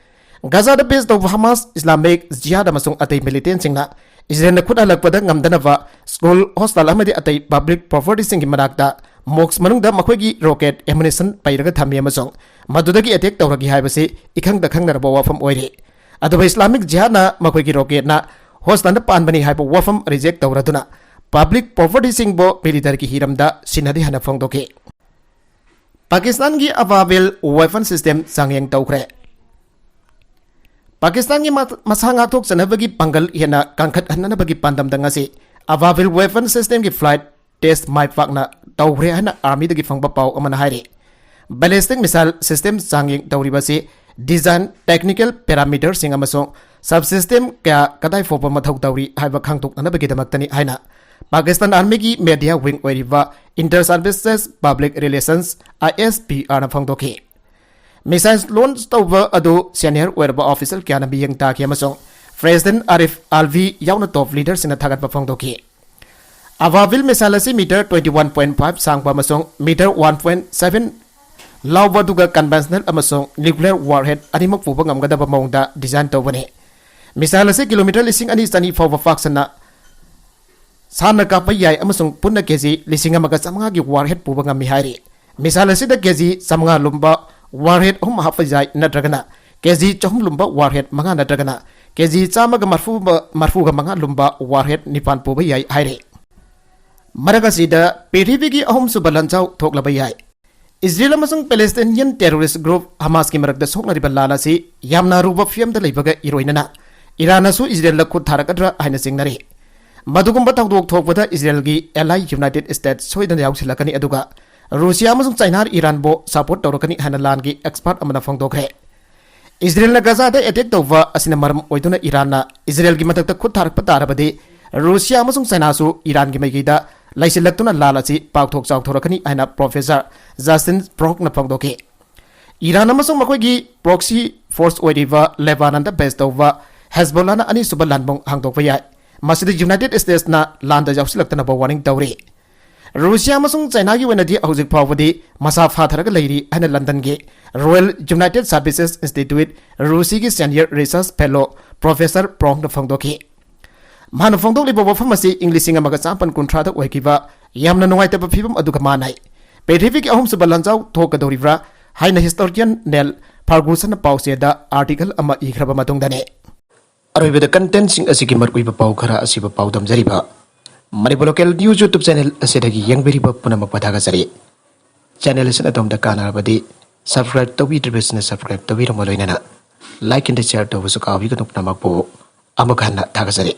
ꯒꯖꯥꯗ ꯕꯦꯖ ꯇꯧꯕ ꯍꯃꯥꯁ, ꯏꯁꯂꯥꯃꯤꯛ ꯖꯤꯍꯥꯗ ꯑꯃꯁꯨꯡ ꯑꯇꯩ ꯃꯤꯂꯤꯇꯦꯟꯠꯁꯤꯡꯅ ꯏꯖꯔꯦꯜꯅ ꯈꯨꯠ ꯍꯜꯂꯛꯄꯗ ꯉꯝꯗꯅꯕ ꯁ꯭ꯀꯨꯜ, ꯍꯣꯁꯇꯥꯜ ꯑꯃꯗꯤ ꯑꯇꯩ ꯄꯕ꯭ꯂꯤꯛ ꯄ꯭ꯔꯣꯄꯔꯇꯤꯁꯤꯡꯒꯤ ꯃꯅꯥꯛꯇ ꯃꯣꯁ꯭ꯛ ꯃꯅꯨꯡꯗ ꯃꯈꯣꯏꯒꯤ ꯔꯣꯀꯦꯠ ꯑꯦꯃꯨꯅꯤꯁꯟ ꯄꯩꯔꯒ ꯊꯝꯃꯤ ꯑꯃꯁꯨꯡ ꯃꯗꯨꯗꯒꯤ ꯑꯦꯇꯦꯛ ꯇꯧꯔꯛꯈꯤ ꯍꯥꯏꯕꯁꯤ ꯏꯈꯪꯗ ꯈꯪꯅꯔꯕ ꯋꯥꯐꯝ ꯑꯣꯏꯔꯤ꯫ ꯑꯗꯨꯕꯨ ꯏꯁꯂꯥꯃꯤꯛ ꯖꯤꯍꯥꯗꯅ ꯃꯈꯣꯏꯒꯤ ꯔꯣꯀꯦꯠꯅ ꯍꯣꯁꯇꯥꯜꯗ ꯄꯥꯟꯕꯅꯤ ꯍꯥꯏꯕ ꯋꯥꯐꯝ ꯔꯤꯖꯦꯛ ꯇꯧꯔꯗꯨꯅ ꯄꯕ꯭ꯂꯤꯛ ꯄ꯭ꯔꯣꯄꯔꯇꯤꯁꯤꯡꯕꯨ ꯃꯤꯂꯤꯇꯔꯒꯤ ꯍꯤꯔꯝꯗ ꯁꯤꯟꯅꯔꯤ ꯍꯥꯏꯅ ꯐꯣꯡꯗꯣꯛꯈꯤ꯫ ꯄꯥꯀꯤꯁꯇꯥꯟꯒꯤ ꯑꯕꯥꯕꯦꯜ ꯋꯦꯄꯟ ꯁꯤꯁꯇꯦꯝ ꯆꯥꯡꯌꯦꯡ ꯇꯧꯈ꯭ꯔꯦ꯫ ꯄꯥꯀꯤꯁꯇꯥꯟꯒꯤ ꯃ-, ꯃꯁꯥ ꯉꯥꯛꯊꯣꯛꯆꯅꯕꯒꯤ ꯄꯥꯡꯒꯜ ꯍꯦꯟꯅ ꯀꯟꯈꯠꯍꯟꯅꯕꯒꯤ ꯄꯥꯟꯗꯝꯗ ꯉꯁꯤ ꯑꯕꯥꯕꯦꯜ ꯋꯦꯄꯟ ꯁꯤꯁꯇꯦꯝꯒꯤ ꯐ꯭ꯂꯥꯏꯠ ꯇꯦꯁ ꯃꯥꯏ ꯄꯥꯛꯅ ꯇꯧꯈ꯭ꯔꯦ ꯍꯥꯏꯅ ꯑꯥꯔꯃꯤꯗꯒꯤ ꯐꯪꯕ ꯄꯥꯎ ꯑꯃꯅ ꯍꯥꯏꯔꯤ꯫ ꯕꯦꯂꯤꯁꯇꯤꯛ ꯃꯤꯁꯥꯏꯜ ꯁꯤꯁꯇꯦꯝ ꯆꯥꯡꯌꯦꯡ ꯇꯧꯔꯤꯕ ꯑꯁꯤ ꯗꯤꯖꯥꯏꯟ, ꯇꯦꯛꯅꯤꯀꯦꯜ ꯄꯦꯔꯥꯃꯤꯇꯔꯁꯤꯡ ꯑꯃꯁꯨꯡ ꯁꯕꯁꯤꯁꯇꯦꯝ ꯀꯌꯥ ꯀꯗꯥꯏ ꯐꯥꯎꯕ ꯃꯊꯧ ꯇꯧꯔꯤ ꯍꯥꯏꯕ ꯈꯪꯗꯣꯛꯅꯅꯕꯒꯤꯗꯃꯛꯇꯅꯤ ꯍꯥꯏꯅ ꯄꯥꯀꯤꯁꯇꯥꯟ ꯑꯥꯔꯃꯤꯒꯤ ꯃꯦꯗꯤꯌꯥ ꯋꯤꯡ ꯑꯣꯏꯔꯤꯕ Inter Services Public Relations, ISPR ꯅ ꯐꯣꯡꯗꯣꯛꯈꯤ꯫ Missile launch ꯇꯧꯕ ꯑꯗꯨ senior ꯑꯣꯏꯔꯕ official ꯀꯌꯥꯅ ꯃꯤꯠꯌꯦꯡ ꯇꯥꯈꯤ ꯑꯃꯁꯨꯡ President Arif Alvi ꯌꯥꯎꯅ top leader ꯁꯤꯡꯅ ꯊꯥꯒꯠꯄ ꯐꯣꯡꯗꯣꯛꯈꯤ꯫ Ababil missile ꯑꯁꯤ meter twenty one point five ꯁꯥꯡꯕ ꯑꯃꯁꯨꯡ meter one point seven ꯂꯥꯎꯕ, ꯑꯗꯨꯒ conventional ꯑꯃꯁꯨꯡ nuclear warhead ꯑꯅꯤꯃꯛ ꯄꯨꯕ ꯉꯝꯒꯗꯕ ꯃꯑꯣꯡꯗ design ꯇꯧꯕꯅꯤ꯫ Missile ꯑꯁꯤ kilometer ꯂꯤꯁꯤꯡ ꯑꯅꯤ ꯆꯅꯤ ꯐꯥꯎꯕ ꯄꯥꯛ ꯁꯟꯅ ꯁꯥꯟꯅ ꯀꯥꯞꯄ ꯌꯥꯏ ꯑꯃꯁꯨꯡ ꯄꯨꯟꯅ ꯀꯦꯖꯤ ꯂꯤꯁꯤꯡ ꯑꯃꯒ ꯆꯥꯃꯉꯥꯒꯤ warhead ꯄꯨꯕ ꯉꯝꯃꯤ ꯍꯥꯏꯔꯤ꯫ Missile ꯑꯁꯤꯗ ꯀꯦꯖꯤ ꯆꯥꯃꯉꯥ ꯂꯨꯝꯕ warhead ꯑꯍꯨꯝ ꯍꯥꯞꯄ ꯌꯥꯏ, ꯅꯠꯇ꯭ꯔꯒꯅ ꯀꯦꯖꯤ ꯆꯍꯨꯝ ꯂꯨꯝꯕ warhead ꯃꯉꯥ, ꯅꯠꯇ꯭ꯔꯒꯅ ꯀꯦꯖꯤ ꯆꯥꯝꯃꯒ ꯃꯔꯐꯨ, ꯃꯔꯐꯨꯒ ꯃꯉꯥ ꯂꯨꯝꯕ warhead ꯅꯤꯄꯥꯟ ꯄꯨꯕ ꯌꯥꯏ ꯍꯥꯏꯔꯤ꯫ ꯃꯔꯛ ꯑꯁꯤꯗ ꯄ꯭ꯔꯤꯊꯤꯕꯤꯒꯤ ꯑꯍꯨꯝꯁꯨꯕ ꯂꯥꯟꯖꯥꯎ ꯊꯣꯛꯂꯕ ꯌꯥꯏ꯫ ꯏꯖꯔꯦꯜ ꯑꯃꯁꯨꯡ Palestinian terrorist group ꯍꯃꯥꯁꯀꯤ ꯃꯔꯛꯇ ꯁꯣꯛꯅꯔꯤꯕ ꯂꯥꯟ ꯑꯁꯤ ꯌꯥꯝꯅ ꯑꯔꯨꯕ ꯐꯤꯚꯝꯗ ꯂꯩꯕꯒ ꯏꯔꯣꯏꯅꯅ ꯏꯔꯥꯟꯅꯁꯨ ꯏꯖꯔꯦꯜꯗ ꯈꯨꯠ ꯊꯥꯔꯛꯀꯗ꯭ꯔꯥ ꯍꯥꯏꯅ ꯆꯤꯡꯅꯔꯤ꯫ ꯃꯗꯨꯒꯨꯝꯕ ꯊꯧꯗꯣꯛ ꯊꯣꯛꯄꯗ ꯏꯖꯔꯦꯜꯒꯤ ally United States ꯁꯣꯏꯗꯅ ꯌꯥꯎꯁꯤꯜꯂꯛꯀꯅꯤ, ꯑꯗꯨꯒ ꯔꯨꯁꯤꯌꯥ ꯑꯃꯁꯨꯡ ꯆꯥꯏꯅꯥ ꯏꯔꯥꯟꯕꯨ support ꯇꯧꯔꯛꯀꯅꯤ ꯍꯥꯏꯅ ꯂꯥꯟꯒꯤ expert ꯑꯃꯅ ꯐꯣꯡꯗꯣꯛꯈ꯭ꯔꯦ꯫ ꯏꯖꯔꯦꯜꯅ ꯒꯖꯥꯗ attack ꯇꯧꯕ ꯑꯁꯤꯅ ꯃꯔꯝ ꯑꯣꯏꯗꯨꯅ ꯏꯔꯥꯟꯅ ꯏꯖꯔꯦꯜꯒꯤ ꯃꯊꯛꯇ ꯈꯨꯠ ꯊꯥꯔꯛꯄ ꯇꯥꯔꯕꯗꯤ, ꯔꯨꯁꯤꯌꯥ ꯑꯃꯁꯨꯡ ꯆꯥꯏꯅꯥꯁꯨ ꯏꯔꯥꯟꯒꯤ ꯃꯥꯏꯀꯩꯗ ꯂꯩꯁꯤꯜꯂꯛꯇꯨꯅ ꯂꯥꯟ ꯑꯁꯤ ꯄꯥꯛꯊꯣꯛ ꯆꯥꯎꯊꯣꯔꯛꯀꯅꯤ ꯍꯥꯏꯅ Professor Justin Brockꯅ ꯐꯣꯡꯗꯣꯛꯈꯤ꯫ ꯏꯔꯥꯟ ꯑꯃꯁꯨꯡ ꯃꯈꯣꯏꯒꯤ proxy force ꯑꯣꯏꯔꯤꯕ ꯂꯦꯕꯥꯅꯟꯗ base ꯇꯧꯕ ꯍꯦꯖꯕꯣꯂꯥꯅ ꯑꯅꯤꯁꯨꯕ ꯂꯥꯟꯕꯨꯡ ꯍꯥꯡꯗꯣꯛꯄ ꯌꯥꯏ꯫ ꯃꯁꯤꯗ United Statesꯅ ꯂꯥꯟꯗ ꯌꯥꯎꯁꯤꯜꯂꯛꯇꯅꯕ warning ꯇꯧꯔꯤ꯫ ꯔꯨꯁꯤꯌꯥ ꯑꯃꯁꯨꯡ ꯆꯥꯏꯅꯥꯒꯤ ꯑꯣꯏꯅꯗꯤ ꯍꯧꯖꯤꯛ ꯐꯥꯎꯕꯗꯤ ꯃꯁꯥ ꯐꯥꯊꯔꯒ ꯂꯩꯔꯤ ꯍꯥꯏꯅ ꯂꯟꯗꯟꯒꯤ Royal United Services Institute, ꯔꯨꯁꯤꯒꯤ senior research fellow Professor Brockꯅ ꯐꯣꯡꯗꯣꯛꯈꯤ꯫ ꯃꯍꯥꯛꯅ ꯐꯣꯡꯗꯣꯛꯂꯤꯕ ꯋꯥꯐꯝ ꯑꯁꯤ ꯏꯪ ꯂꯤꯁꯤꯡ ꯑꯃꯒ ꯆꯥꯃꯥꯄꯟ ꯀꯨꯟꯊ꯭ꯔꯥꯗ ꯑꯣꯏꯈꯤꯕ ꯌꯥꯝꯅ ꯅꯨꯡꯉꯥꯏꯇꯕ ꯐꯤꯚꯝ ꯑꯗꯨꯒ ꯃꯥꯟꯅꯩ꯫ ꯄ꯭ꯔꯤꯊꯤꯕꯤꯒꯤ ꯑꯍꯨꯝꯁꯨꯕ ꯂꯥꯟꯖꯥꯎ ꯊꯣꯛꯀꯗꯧꯔꯤꯕ꯭ꯔꯥ ꯍꯥꯏꯅ historian Neil Fergusonꯅ ꯄꯥꯎꯆꯦꯗ article ꯑꯃ ꯏꯈ꯭ꯔꯕ ꯃꯇꯨꯡꯗꯅꯤ꯫ ꯑꯔꯣꯏꯕꯗ contentꯁꯤꯡ ꯑꯁꯤꯒꯤ ꯃꯔꯨꯑꯣꯏꯕ ꯄꯥꯎ ꯈꯔ ꯑꯁꯤꯕꯨ ꯄꯥꯎꯗꯝꯖꯔꯤꯕ Manipur Local News YouTube channel ꯑꯁꯤꯗꯒꯤ ꯌꯦꯡꯕꯤꯔꯤꯕ ꯄꯨꯝꯅꯃꯛꯄꯨ ꯊꯥꯒꯠꯆꯔꯤ꯫ Channel ꯑꯁꯤꯅ ꯑꯗꯣꯝꯗ ꯀꯥꯟꯅꯔꯕꯗꯤ subscribe ꯇꯧꯕꯤꯗ꯭ꯔꯤꯕꯁꯤꯡꯅ subscribe ꯇꯧꯕꯤꯔꯝꯕ ꯂꯣꯏꯅꯅ like and share ꯇꯧꯕꯁꯨ ꯀꯥꯎꯕꯤꯒꯅꯨ꯫ ꯄꯨꯝꯅꯃꯛꯄꯨ ꯑꯃꯨꯛ ꯍꯟꯅ ꯊꯥꯒꯠꯆꯔꯤ꯫